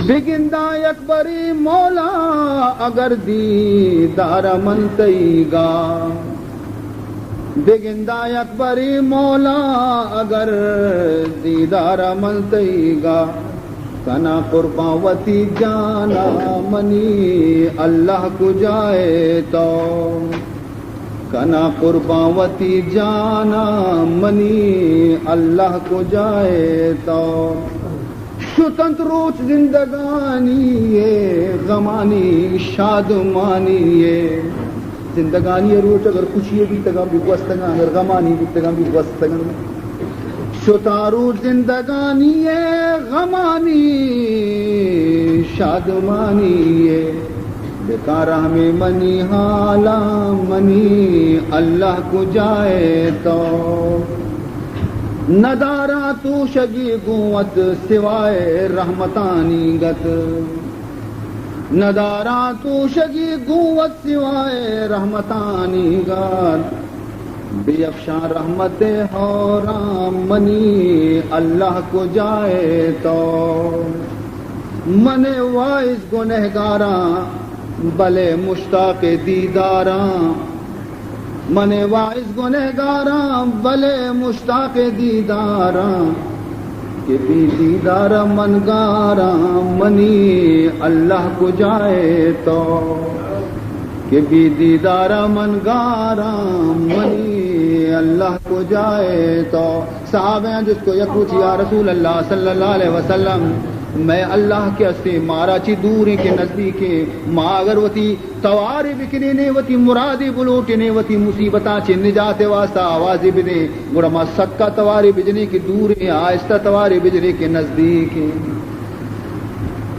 بگنداں یک برے مولا اگر دیدار من تئیگا، بگنداں یک برے مولا اگر دیدار من تئیگا، کناں قربان وتی جانا منی اللہ کجائے تو، کناں قربان وتی جانا منی اللہ کجائے تو۔ شتنت روچ زندگانی ءِ غمانی شادمانی ءِ۔ زندگانی ءِ روچ اگر خوشی بیتگاں بی گوستگاں، اگر غمانی بیتگاں بی گوستگاں۔ شتاں روچ زندگانی ءِ غمانی شادمانی ءِ۔ بکاں رحم منی حالاں منی اللہ کجائے تو۔ نداراں توشگی گوں وت سوائے رحمتانی گت، نداراں توشگی گوں وت سوائے رحمتانی گت۔ بیفشاں رحمت ہوراں منی اللہ کجائے تو۔ من واعظ گنہگاراں بلے مشتاق دیداراں، من واعظ گنہگاراں بلے مشتاق دیداراں، کہ بی دیدار من گاراں منی اللہ کجائے تو، کہ بی دیدار من گاراں منی اللہ کجائے تو۔ صحابیاں جست کو، یک روچ یا رسول اللہ صلی اللہ علیہ وسلم، مئے اللہ کہ ہستیں، مارا چی دوریں کہ نزدیکیں، ما اگر وتی توارے بکنینے، وتی مرادے بلوٹنے، وتی مصیبتاں چہ نجات واسطہ آوازے بدیں، گڑا ما سکا توارے بجنیں کہ دوریں، آہستہ توارے بجنیں کہ نزدیکیں۔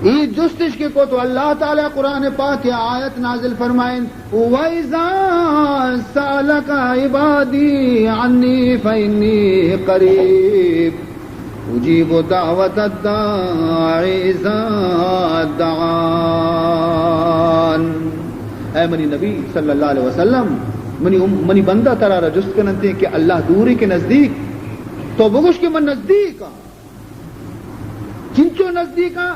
اے جستش کہ کو تو اللہ تعالی قرآن پاک آیت نازل فرمائیں، وَإِذَا سَأَلَكَ عِبَادِي عَنِّي فَإِنِّي قَرِيبٌ أُجِيبُ دَعْوَةَ الدَّاعِ إِذَا دَعَانِ۔ اے منی نبی صلی اللہ علیہ وسلم، منی ام-، منی بندہ ترا را جست کننتے کہ اللہ دورے کہ نزدیک؟ تو بگوش کہ من نزدیک آں۔ چنچو نزدیکاں؟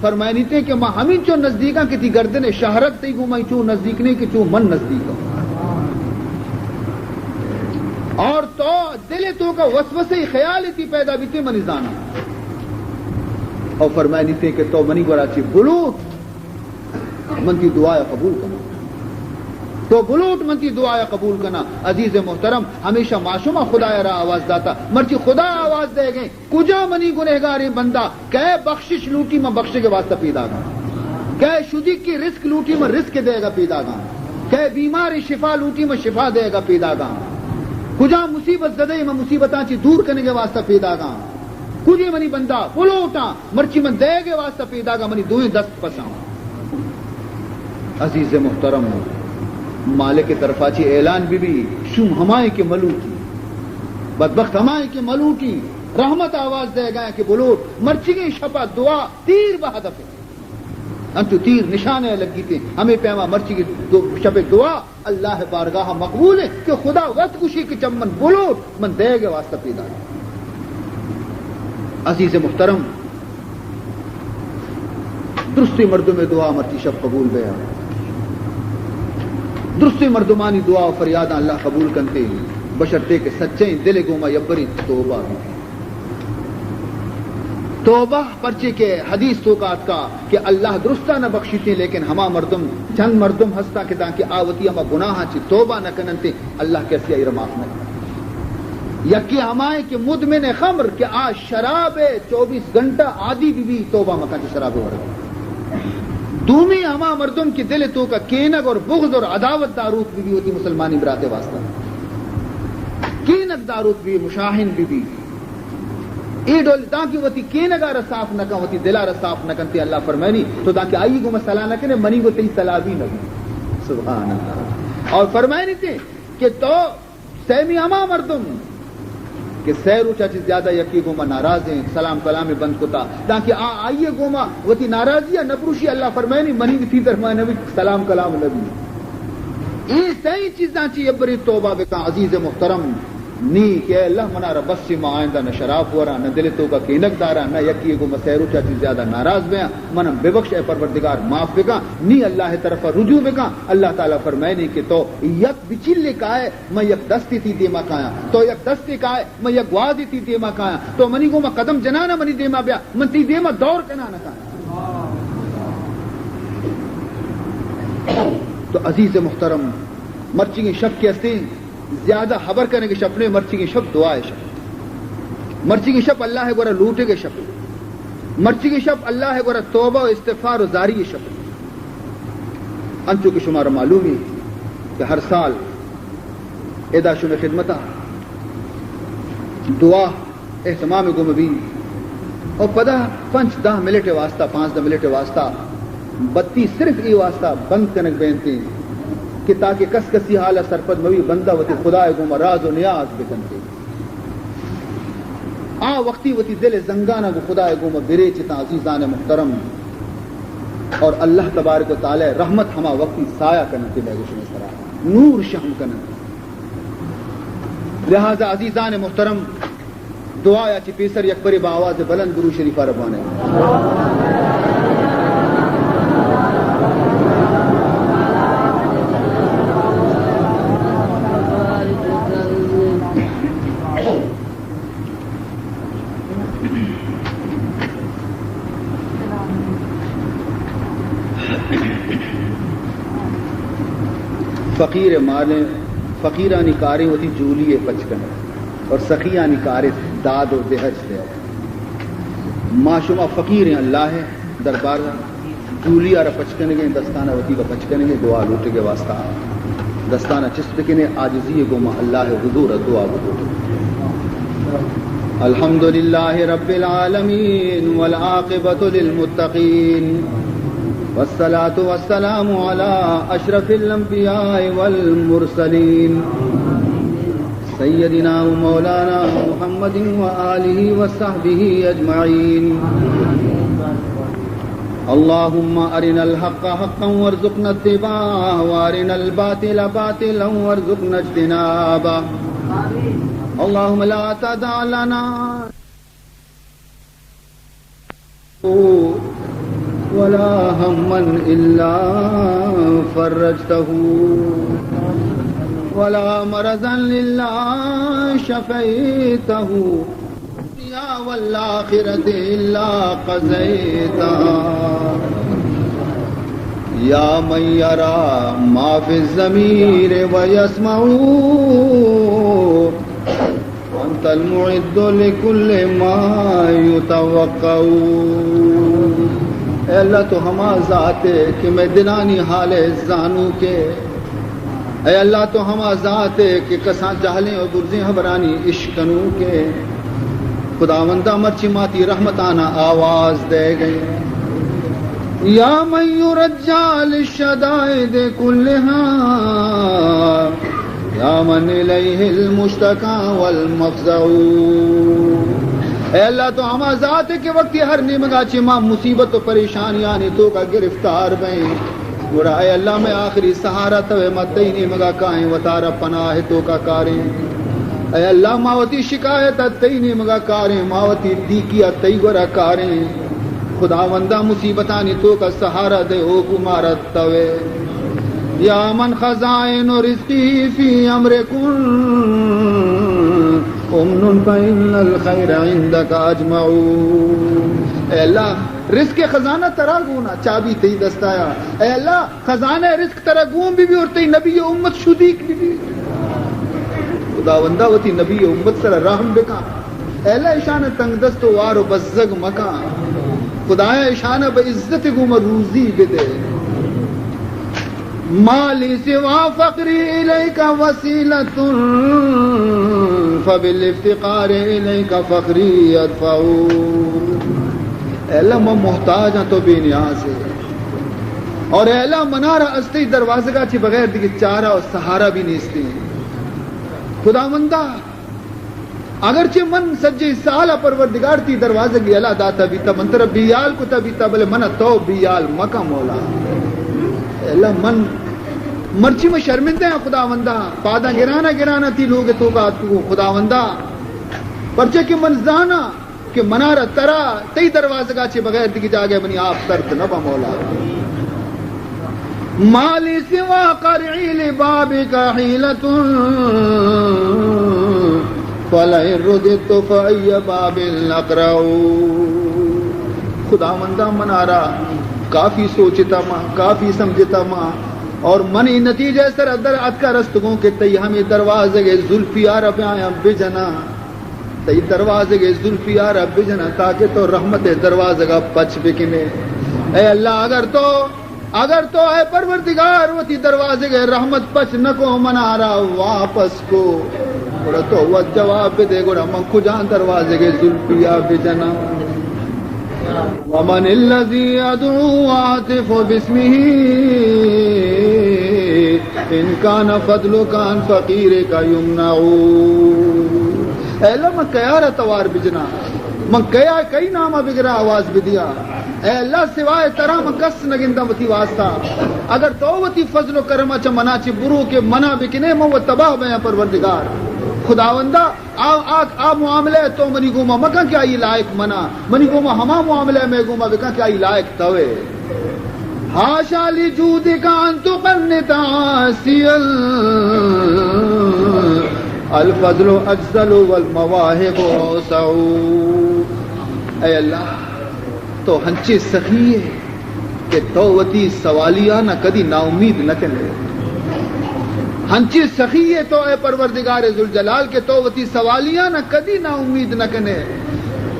فرمائنیتے کہ ما ہمینچو نزدیکاں کہ تی گردن شہرگ تئی گوما چو نزدیک نہیں کہ چو من نزدیکاں۔ اور تو دل توکا وسوسے خیال تی پیدا بیتے منی زانا۔ اور فرمائنیتے کہ تو منی گورا چی بلوٹ، من تی دعا قبول کناں۔ تو بلوٹ، من تی دعا قبول کناں۔ عزیز محترم، ہمیشہ ما شما خدا را آواز داتا، مرچی خدا آواز دے گئے۔ کجا منی گنہگاریں بندہ؟ کئے بخشش لوٹی من بخشگ واسطہ پیداگاں؟ کئے شدیکی رزق لوٹی من رزق دیگا پیداگاں؟ کئے بیماریں شفا لوٹی من شفا دیگا پیداگاں؟ کجا مصیبت زدہ من مصیبتاں چی دور کنگ واسطہ پیداگاں؟ کجے منی بندہ بلوٹاں، مرچی من دیگ واسطہ پیداگاں، منی دوئیں دست پساں۔ عزیز محترم، مالک طرفا چی اعلان بی بی، شوم ہمائیں کہ ملوٹی، بدبخت ہمائیں کہ ملوٹی، رحمت آواز دے گئے کہ بلوٹ، مرچیگیں شپا دعا تیر بہدفے۔ انچو تیر نشانے لگیتے، ہمیں پیما مرچیگیں دو-، شپ دعا اللہ بارگاہ مقبول ہے کہ خدا وت گوشی کہ چمن بلوٹ، من دیگ واسطہ پیدا۔ عزیز محترم، درستیں مردم دعا مرچی شپ قبول بیا۔ درستیں مردمانی دعا و فریاداں اللہ قبول کنتے، بشرطے کہ سچیں دل گوما یبری توبہ بی۔ توبہ پرچے کہ حدیث توکا آتکا کہ اللہ درستاں نہ بخشیتے، لیکن ہما مردم، چند مردم ہستا کہ دانکہ آ وتی ہما گناہاں چی توبہ نہ کننتے، اللہ کسی آئی را معاف نہ کنت۔ یکی ہمائیں کہ مدمن خمر، کہ آ شراب چوبیس گھنٹہ عادی بی بی، توبہ مکن چہ شراب ورگ۔ دومی ہما مردم کہ دل توکا کینگ اور بغض اور عداوت داروت بی بی وتی مسلمانی براتے واسطہ۔ کینگ داروت بی، مشاحن بی بی۔ اے ڈول دانکہ وتی کینگا را صاف نہ کن، وتی دلا را صاف نہ کنتے، اللہ فرمائنی، تو دانکہ آئی گوما صلاح نہ کنے، منی گو تئی صلاح بھی نہ بی۔ سبحان اللہ۔ اور فرمائنی تے کہ تو سیمی ہما مردم کہ سہ روچا چی زیادہ یکی گوما ناراض ہیں، سلام کلام بند کتا، دانکہ آ آئیے گوما وتی ناراضی نہ پروشی، اللہ فرمائنی منی بھی تی درمیان بھی سلام کلام نہ بی۔ اے سئیں چیزاں چی یبری توبہ بکن عزیز محترم۔ نی کہ اے اللہ منارا بس، ما آئندہ نہ شراب وراں، نہ دل توکا کینگ داراں، نہ یکی گو مسئے روچا چی زیادہ ناراض بیاں، منم ببخش اے پروردگار، معاف بکاں، نی اللہ طرفا رجوع بکاں۔ اللہ تعالی فرمائنی کہ تو یک بچلے کائے، من یک دستے تی دیما کایاں، تو یک دستے کائے، من یک گوازے تی دیما کایاں، تو منی گوما قدم جنانا منی دیما بیا، من تی دیما دور کنانا کایاں۔ تو عزیز محترم، مرچیگیں شپ کہ ہستیں، زیادہ ہبر کنگ شپ نے، مرچیگیں شپ دعا شپ۔ مرچیگیں شپ اللہ گورا لوٹگ شپ۔ مرچیگیں شپ اللہ گورا توبہ و استغفار و زاری شپ۔ انچو کہ شمارا معلومی کہ ہر سال ادا شمے خدمتا دعا اہتمام گوم بی، اور پدا پنچ دہ منٹ واسطہ، پانزدہ منٹ واسطہ بتی صرف ای واسطہ بند کنگ بینتی کہ تاکہ کس کسی حال سرپد موی، بندہ وتی خدا گوم راز و نیاز بکنتی۔ آ وقتی وتی دل زنگانا گو خدا گوم بریچتا عزیزان محترم، اور اللہ تبارک و تعالی رحمت ہما وقتی سایہ کننتی، میں گوشم سرا نور شہم کننتی۔ لہذا عزیزان محترم، دعایا چہ پیسر یک برے با آواز بلند درود شریفا را بوانیں۔ فقیر مالیں، فقیرانی کاریں وتی جولی ء پچ کنگ اور سخیانی کاریں داد و دہج دئیگ۔ ما شما فقیریں، اللہ ء دربار ء جولی ء را پچ کنگیں، دستان ء وتی را پچ کنگیں، دعا لوٹگ ء واسطہ دستان ء چست بکنیں، عاجزی ء گوما اللہ ء حضور ء دعا بلوٹیں۔ الحمد لله رب العالمين والعاقبة للمتقين والصلاة والسلام على أشرف الأنبياء والمرسلين سيدنا ومولانا محمد وآله وصحبه أجمعين. اللهم أرنا الحق حقا وارزقنا اتباعه وأرنا الباطل باطلا وارزقنا اجتنابه. اللهم لا تدع لنا ولا هما إلا فرجته ولا مرضا إلا شفيته الدنيا والآخرة إلا قضيتها. يا من يرى ما في الضمير ويسمع، أنت المعد لكل ما يتوقع. اے اللہ، تو ہما ذات ئے کہ مئے دلانی حال ء زانوک ئے۔ اے اللہ، تو ہما ذات ئے کہ کسان جہلیں و برزیں حبرانی اشکنوک ئے۔ خداوندا، مرچی ما تئی رحمتانا آواز دئیگ ایں۔ يا من يرجى للشدائد كلها، يا من إليه المشتكى والمفزع. اے اللہ، تو ہما ذات ئے کہ وقتی ہر نیمگا چہ ما مصیبت و پریشانیانی توکا گرفتار بئیں، گڑا اے اللہ، مئے آخری سہارا توئے، ما تئی نیمگا کائیں، وتارا پناہ توکا کاریں۔ اے اللہ، ما وتی شکایت ء تئی نیمگا کاریں، ما وتی دیکی ء تئی گورا کاریں۔ خداوندا، مصیبتانی توکا سہارا دئے، او گو مارا توئے۔ يا من خزائن رزقه في أمر كن، أمن فإن الخير عندك أجمع. اے اللہ، رزق خزانہ ترا گونا، چابی تئی دستایا۔ اے اللہ، خزانہ رزق ترا گون بہ بی اور تئی نبی امت شدیک بہ بی۔ خداوندا، وتی نبی امت سرا رحم بکن۔ اے اللہ، اشان تنگ دست و وار و بزگ مکن۔ خدایا، اشان بہ عزت گوما روزی بدے۔ ما لي سوى فقري إليك وسيلة، فبالافتقار إليك فقري أدفع. اے اللہ، من محتاج آں، تو بے نیاز ئے۔ اور اے اللہ، منارا از تئی دروازگا چہ بغیر دگہ چارہ و سہارا بھی نیستیں۔ خداوندا، اگرچہ من سجیں سال ء پروردگار تئی دروازگ یلا داتا بیتا، من ترا بیال کتا بیتا، بلے منا تو بیال مکن مولا۔ اے اللہ، من مرچی من شرمندہ آں خداوندا، پاداں گران ءَ گران ءَ تئی لوگ ءِ توکا اتکگوں خداوندا، پرچا کہ من زاناں کہ منارا ترا تئی دروازگا چہ بغیر دگہ جاگہ منی آپ سرد نہ باں مولا۔ ما لی سوی قرعی لبابک حیلة فلئن رددت فأی باب اقرع۔ خداوندا منارا کافی سوچتا ما، کافی سمجھتا ما، اور من اے نتیجہ سر در اتکا رستگوں کہ تئی ہمے دروازگ ءِ زلفی آرا بیاں بجناں۔ تئی دروازگ ءِ زلفی آرا بجناں تاکہ تو رحمت ءِ دروازگ ءَ پچ بکنے۔ اے اللہ، اگر تو، اگر تو اے پروردگار وتی دروازگ ءِ رحمت پچ نہ کو، منارا واپس کو، گڑا تو وت جواب بدے، گڑا من کجام دروازگ ءِ زلفی ءَ بجناں؟ ومن الذی ادعو واہتف باسمہ ان کان فضلک عن فقیرک یمنع۔ اے اللہ، من کیارا توار بجناں؟ من کیا، کئی ناما بگراں، آواز بدیاں؟ اے اللہ، سوائے ترا من کس نگنداں وتی واسطہ۔ اگر تو وتی فضل و کرما چہ منا چہ بروکے، منا بکنے، من و تباہ بیاں پروردگار۔ خداوندا، آ، آ، آ معاملہ تو منی گوما مکن کہ آئی لائق منا، منی گوما ہما معاملہ مئے گوما بکن کہ آئی لائق توئے۔ حاشا لجودک ان تقنط عاصیا، الفضل اجزل والمواہب اوسع۔ اے اللہ، تو ہنچیں سخی ئے کہ تو وتی سوالیانا کدی ناامید نہ کنے۔ ہنچیں سخی ئے تو اے پروردگار ذوالجلال کہ تو وتی سوالیانا کدی ناامید نہ کنے۔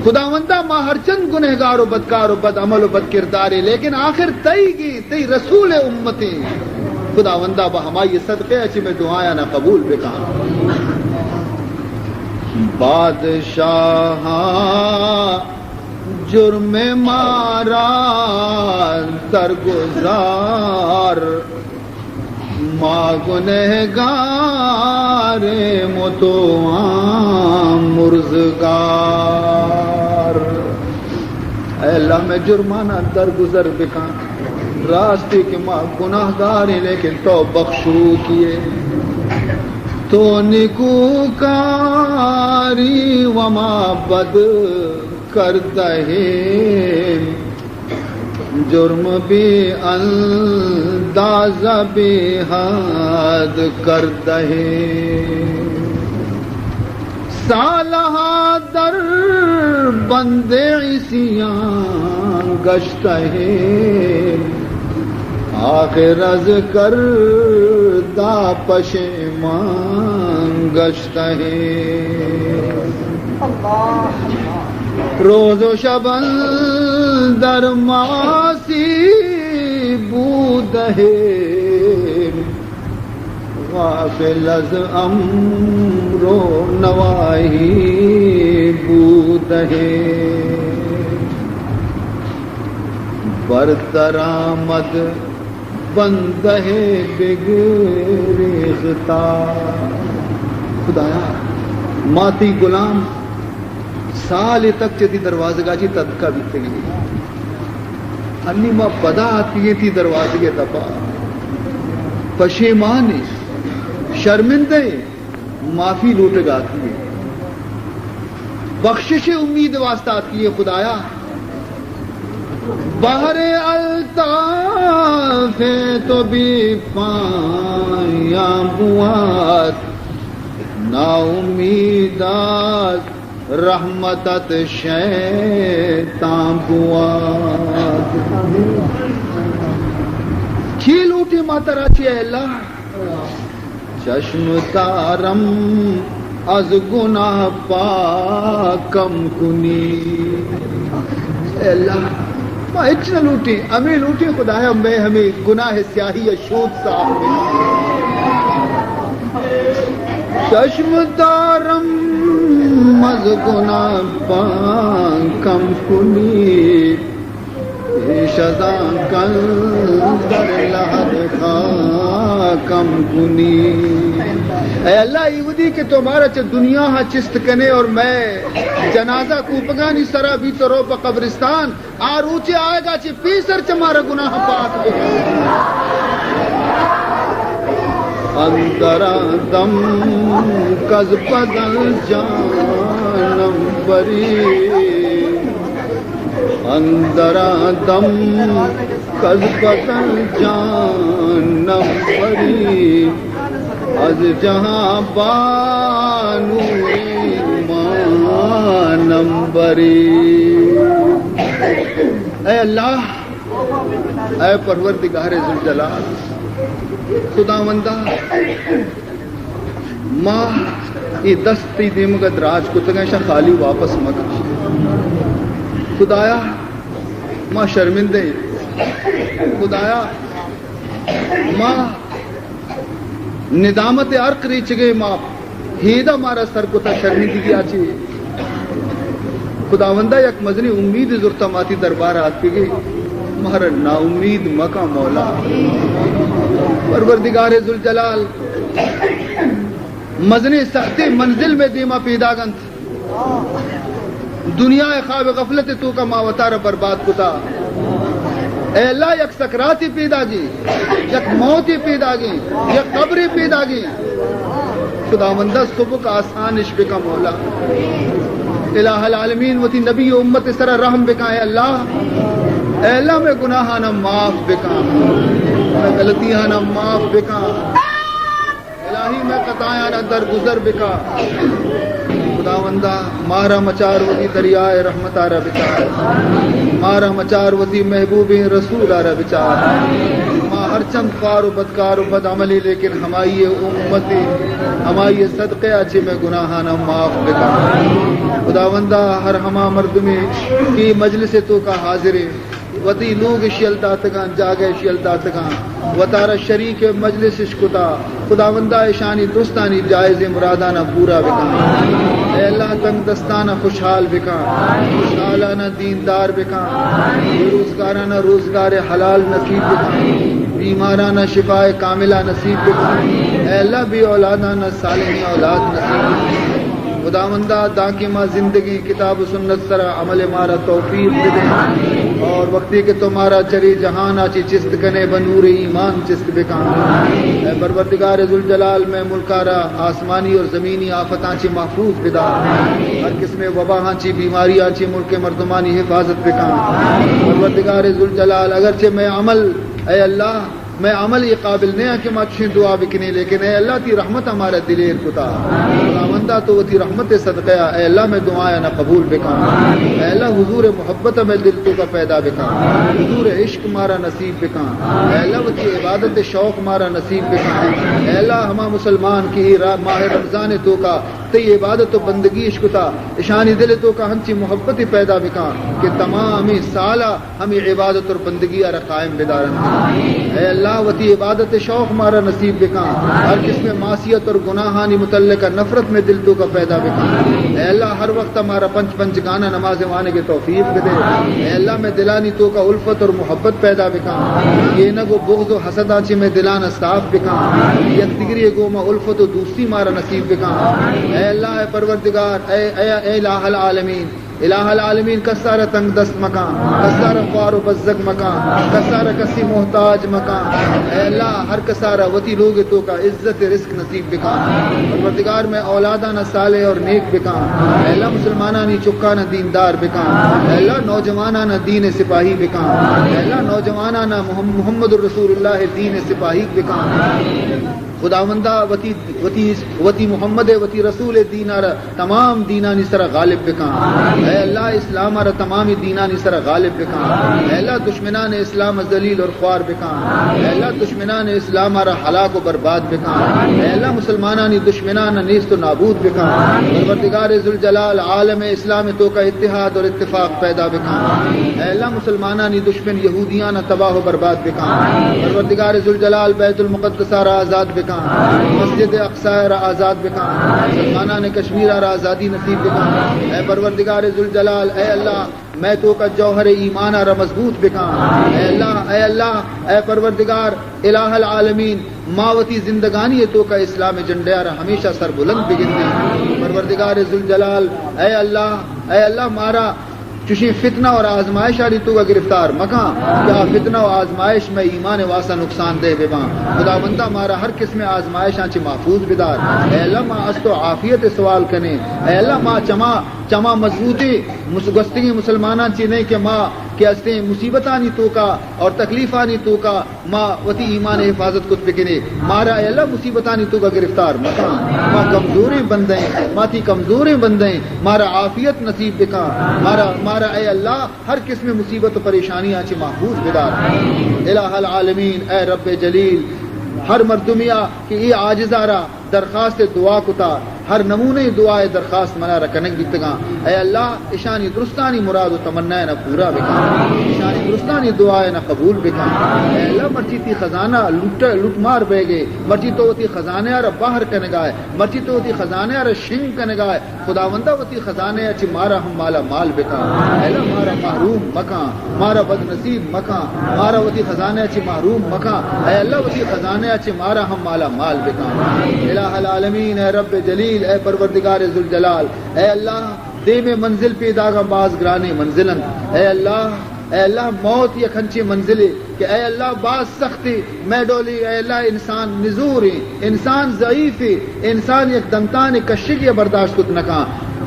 خداوندا، ما ہرچند گنہگار و بدکار و بد عمل و بد کردارے، لیکن آخر تئی گی، تئی رسول امتیں۔ خداوندا، بہ ہمائی صدقے اچ مئے دعایانا قبول بکن۔ بادشاہاں جرم مارا درگزار، ما گنہگاریں و تو آں مرزگار۔ اے اللہ، مئے جرمانا درگزر بکن۔ راستی کہ ما گناہگاریں، لیکن تو بخشوکے ئے۔ تو نیکوکاری و ما بد کردہ ایں، جرم بے اندازہ بے حد کردہ ایں۔ سالہا در بند عصیان گشتہ ایں، آخر از کردہ پشیمان گشتہ ایں۔ روز و شب اندر معاصی بودہ ایں، غافل از امر و نواہی بودہ ایں۔ بر درآمد بندہ بگریختہ۔ خدایا، ما تئی غلام سالے تک چہ تئی دروازگا چہ تدکا بیتگیں۔ انی ما پدا آتکگیں تئی دروازگے دپا۔ پشیمانیں، شرمندہیں، معافی لوٹگا آتکگیں۔ بخشش امید واسطہ آتکگیں خدایا۔ بحر الطاف تو بے پایان بوات، ناامید از رحمتت شیطان بوات۔ چی لوٹی ما ترا چی اے اللہ؟ چشم تارم از گناہ پاکم کنی۔ اے اللہ، ما ہچ نہ لوٹیں، ہمے لوٹیں خدایا، مئے ہمے گناہ سیاہی ء شود صاف بکن۔ چشم تارم از گناہ پاکم کنی۔ پیش از آن کاندر لحد خاکم کنی۔ اے اللہ، ایودی کہ تو مارا چہ دنیا ہا چست کنے اور مئے جنازہ کوپگانی سرا بیت و رو پہ قبرستان، آ روچے آئیگا چہ پیسر چہ مارا گناہ پاک بکن۔ اندرا دم کز بدن جانم بری، اندرا دم کز بدن جانم بری، از جہاں بانو مانم بری۔ اے اللہ، اے پروردگار ذوالجلال، خداوندا، ما اے دست تئی دیمگا دراج کتگاں، ایشاں خالی واپس مکن۔ خدایا، ما شرمندہ ایں۔ خدایا، ما ندامت عرق ریچگے، ما ہیدا مارا سر کتا شرمندگی آ چی۔ خداوندا، یک مزنی امید زرتا ما تئی دربار آتکگے، مارا ناامید مکن مولا۔ پروردگار ذوالجلال، مزنیں سختیں منزل مئے دیما پیداگ انت۔ دنیا ء خواب غفلت ء توکا ما وتارا برباد کتا۔ اے اللہ، یک سکراتے پیداگیں، یک موتے پیداگیں، یک قبرے پیداگیں۔ خداوندا، سبک آسانش بکن مولا۔ الہ العالمین، وتی نبی و امت سرا رحم بکن۔ اے اللہ، اے اللہ، مئے گناہانا معاف بکن، مئے غلطیانا معاف بکن۔ الٰہی، مئے خطایانا درگزر بکا۔ خداوندا، مارا مچار وتی دریائے رحمتارا بچار، مارا مچار وتی محبوبیں رسولارا بچار۔ ما ہرچند خوار و بدکار و بدعملے، لیکن ہمائی امتی، ہمائی صدقے آ چہ مئے گناہانا معاف بکا۔ خداوندا، ہر ہما مردمے کہ مجلس توکا حاضریں، وتی لوگ اش یل داتگاں، جاگہ اش یل داتگاں، وتارا شریک مجلس اش کتا۔ خداوندا، اشانی درستانی جائزیں مرادانا پورا بکن۔ اے اللہ، تنگ دستانا خوشحال بکن، خوشحالانا دیندار بکن، بے روزگارانا روزگار حلال نصیب بکن، بیمارانا شفاء کاملہ نصیب بکن۔ اے اللہ، بے اولادانا صالحیں اولاد نصیب بکن۔ خداوندا، دانکہ ما زندگیں کتاب و سنت سرا عمل مارا توفیق بدے، اور وقتی کہ تو مارا چرے جہانا چی چست کنے، بہ نور ایمان چست بکن۔ اے پروردگار ذوالجلال، مئے ملکارا آسمانی اور زمینی آفتاں چی محفوظ بدار، ہر قسم وباہاں چی، بیماریاں چی ملک مردمانی حفاظت بکن۔ پروردگار ذوالجلال، اگرچہ مئے عمل، اے اللہ، مئے عمل اے قابل نہ انت کہ ما چشیں دعا بکنیں، لیکن اے اللہ، تئی رحمت مارا دلیر کتا۔ خداوندا، تو وتی رحمت صدقہ، اے اللہ، مئے دعایانا قبول بکن۔ اے اللہ، حضور محبت مئے دل توکا پیدا بکن، حضور عشق مارا نصیب بکن۔ اے اللہ، وتی عبادت شوق مارا نصیب بکن۔ اے اللہ، ہما مسلمان کہ اے را-، ماہ رمضان توکا تئی عبادت و بندگی اش کتا، اشانی دل توکا ہنچی محبت پیدا بکن کہ تمامیں سالا ہمے عبادت اور بندگی آرا قائم بدارن۔ اے اللہ، وتی عبادت شوق مارا نصیب بکن۔ ہر قسم معصیت اور گناہانی متعلق نفرت مئے دل توکا پیدا بکن۔ اے اللہ، ہر وقت مارا پنچ پنچ گانا نماز وانگ توفیق بدے۔ اے اللہ، مئے دلانی توکا الفت اور محبت پیدا بکن۔ کینگ و بغض و حسداں چی مئے دلانا صاف بکن۔ یک دگری گوما الفت و دوستی مارا نصیب بکن۔ اے اللہ، اے پروردگار، اے، اے، اے الٰہ العالمین، الٰہ العالمین، کسارا تنگ دست مکن، کسارا خوار و بزگ مکن، کسارا کسی محتاج مکن۔ اے اللہ، ہر کسارا وتی لوگ توکا عزت رزق نصیب بکن۔ پروردگار، مئے اولادانا صالح اور نیک بکن۔ اے اللہ، مسلمانانی چکانا دیندار بکن۔ اے اللہ، نوجوانانا دین سپاہی بکن۔ اے اللہ، نوجوانانا محم-، محمد رسول اللہ دین سپاہی بکن۔ خداوندا، وتی، وتی، وتی محمد، وتی رسول دین آرا تمام دینانی سرا غالب بکن۔ اے اللہ، اسلام آرا تمام دینانی سرا غالب بکن۔ اے اللہ، دشمنان اسلام ذلیل اور خوار بکن۔ اے اللہ، دشمنان اسلام آرا ہلاک و برباد بکن۔ اے اللہ، مسلمانانی دشمنان نیست و نابود بکن۔ پروردگار ذوالجلال، عالم اسلام توکا اتحاد اور اتفاق پیدا بکن۔ اے اللہ، مسلمانانی دشمن یہودیانا تباہ و برباد بکن۔ پروردگار ذوالجلال، بیت المقدس آرا آزاد بکن۔ مسجد اقصی آرا آزاد بکن۔ مسلمانان کشمیر آرا آزادی نصیب بکن۔ اے پروردگار ذوالجلال، اے اللہ، مئے توکا جوہر ایمان آرا مضبوط بکن۔ اے اللہ، اے اللہ، اے پروردگار الٰہ العالمین، ما وتی زندگانی توکا اسلام جھنڈے آرا ہمیشہ سربلند بگندیں۔ پروردگار ذوالجلال، اے اللہ، اے اللہ، مارا چوشیں فتنہ اور آزمائشانی توکا گرفتار مکاں کہ آ فتنہ و آزمائش مئے ایمان واسطہ نقصان دہ بباں۔ خداوندا، مارا ہر قسم آزمائشاں چہ محفوظ بدار۔ اے اللہ، ما از تو عافیت سوال کنیں۔ اے اللہ، ما چما، چما مضبوطیں مس-، گوستگیں مسلماناں چہ نئیں کہ ما کہ استیں مصیبتانی توکا اور تکلیفانی توکا ما وتی ایمان حفاظت کت بکنیں۔ مارا اے اللہ مصیبتانی توکا گرفتار مکاں۔ ما کمزوریں بندہ ایں، ما تئی کمزوریں بندہ ایں، مارا عافیت نصیب بکاں۔ مارا، مارا اے اللہ ہر قسم مصیبت و پریشانیاں چہ محفوظ بدار۔ الہ العالمین، اے رب جلیل، ہر مردمیا کہ اے عاجزا را درخواست دعا کتا، ہر نمونہ دعائے درخواست منا را کنگ بیتگاں۔ اے اللہ، اشانی درستانی مراد و تمنایانا پورا بکن، اشانی درستانی دعایانا قبول بکن۔ اے اللہ، مرچی تئی خزانہ لٹ، لٹ مار بیگے، مرچی تو وتی خزانہ را بہر کنگائے، مرچی تو وتی خزانہ را شنگ کنگائے۔ خداوندا، وتی خزانہ چہ مارا ہم مالا مال بکن۔ اے اللہ، مارا محروم مکن، مارا بدنصیب مکن، مارا وتی خزانہ چہ محروم مکن۔ اے اللہ، وتی خزانہ چہ مارا ہم مالا مال بکن۔ الہ العالمین، اے رب جلیل، اے پروردگار ذوالجلال، اے اللہ، دیم منزل پیداگاں باز گرانیں منزل انت۔ اے اللہ، اے اللہ، موت یک ہنچیں منزلے کہ اے اللہ، باز سختی، مئے ڈولی، اے اللہ، انسان نزوریں، انسان ضعیفیں، انسان یک دنتان کشگی برداشت کت نکاں۔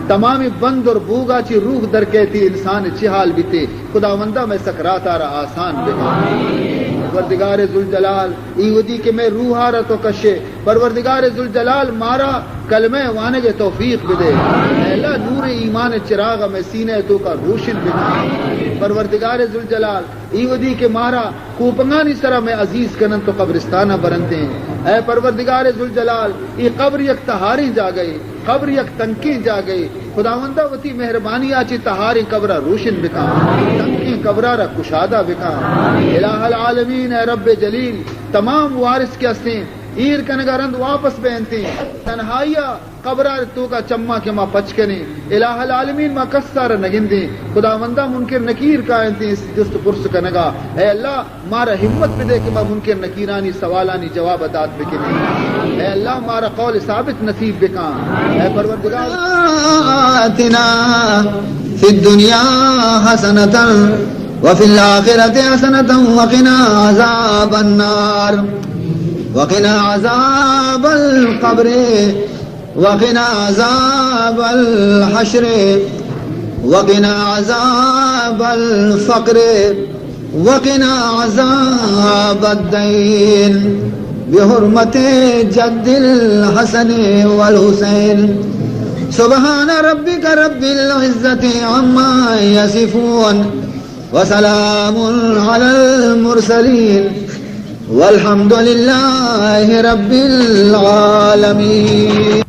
تمامی بند اور بوگا چی روح در کہتی، انسان چی حال بیتے۔ خداوندا، مئے سکرات آرا آسان بکن۔ پروردگار ذوالجلال، ای ودی کہ مئے روح آرا تو کشے، پروردگار ذوالجلال، مارا کلمہ وانگ توفیق بدے۔ اے اللہ، نور ایمان چراغ مئے سینہ توکا روشن بکن۔ پروردگار ذوالجلال، ای ودی کہ مارا کوپنگانی سرا مئے عزیز کننت و قبرستانا برنتیں۔ اے پروردگار ذوالجلال، ای قبر یک تہاریں جاگہے، قبر یک تنکیں جاگہے۔ خداوندا، وتی مہربانیا چہ تہاریں قبرا روشن بکن، تنکیں قبرا را کشادہ بکن۔ الہ العالمین، اے رب جلیل، تمام وارث کہ استیں، ایر کنگا رند واپس بینتیں، تنہائیا قبرا توکا چماں کہ ما پچ کنیں۔ الہ العالمین، ما کسا را نگندیں۔ خداوندا، منکر نکیر کاینتیں جست پرس کنگا۔ اے اللہ، مارا ہمت بدے کہ ما منکر نکیرانی سوالانی جواب دات بکنیں۔ اے اللہ، مارا قول ثابت نصیب بکن۔ اے پروردگار، آتنا فی الدنیا حسنة وفی الآخرة حسنة وقنا عذاب النار وقنا عذاب القبر وقنا عذاب الحشر وقنا عذاب الفقر وقنا عذاب الدين بحرمة جد الحسن والحسين. سبحان ربك رب العزة عما يصفون. وسلام على المرسلين. والحمد لله رب العالمين.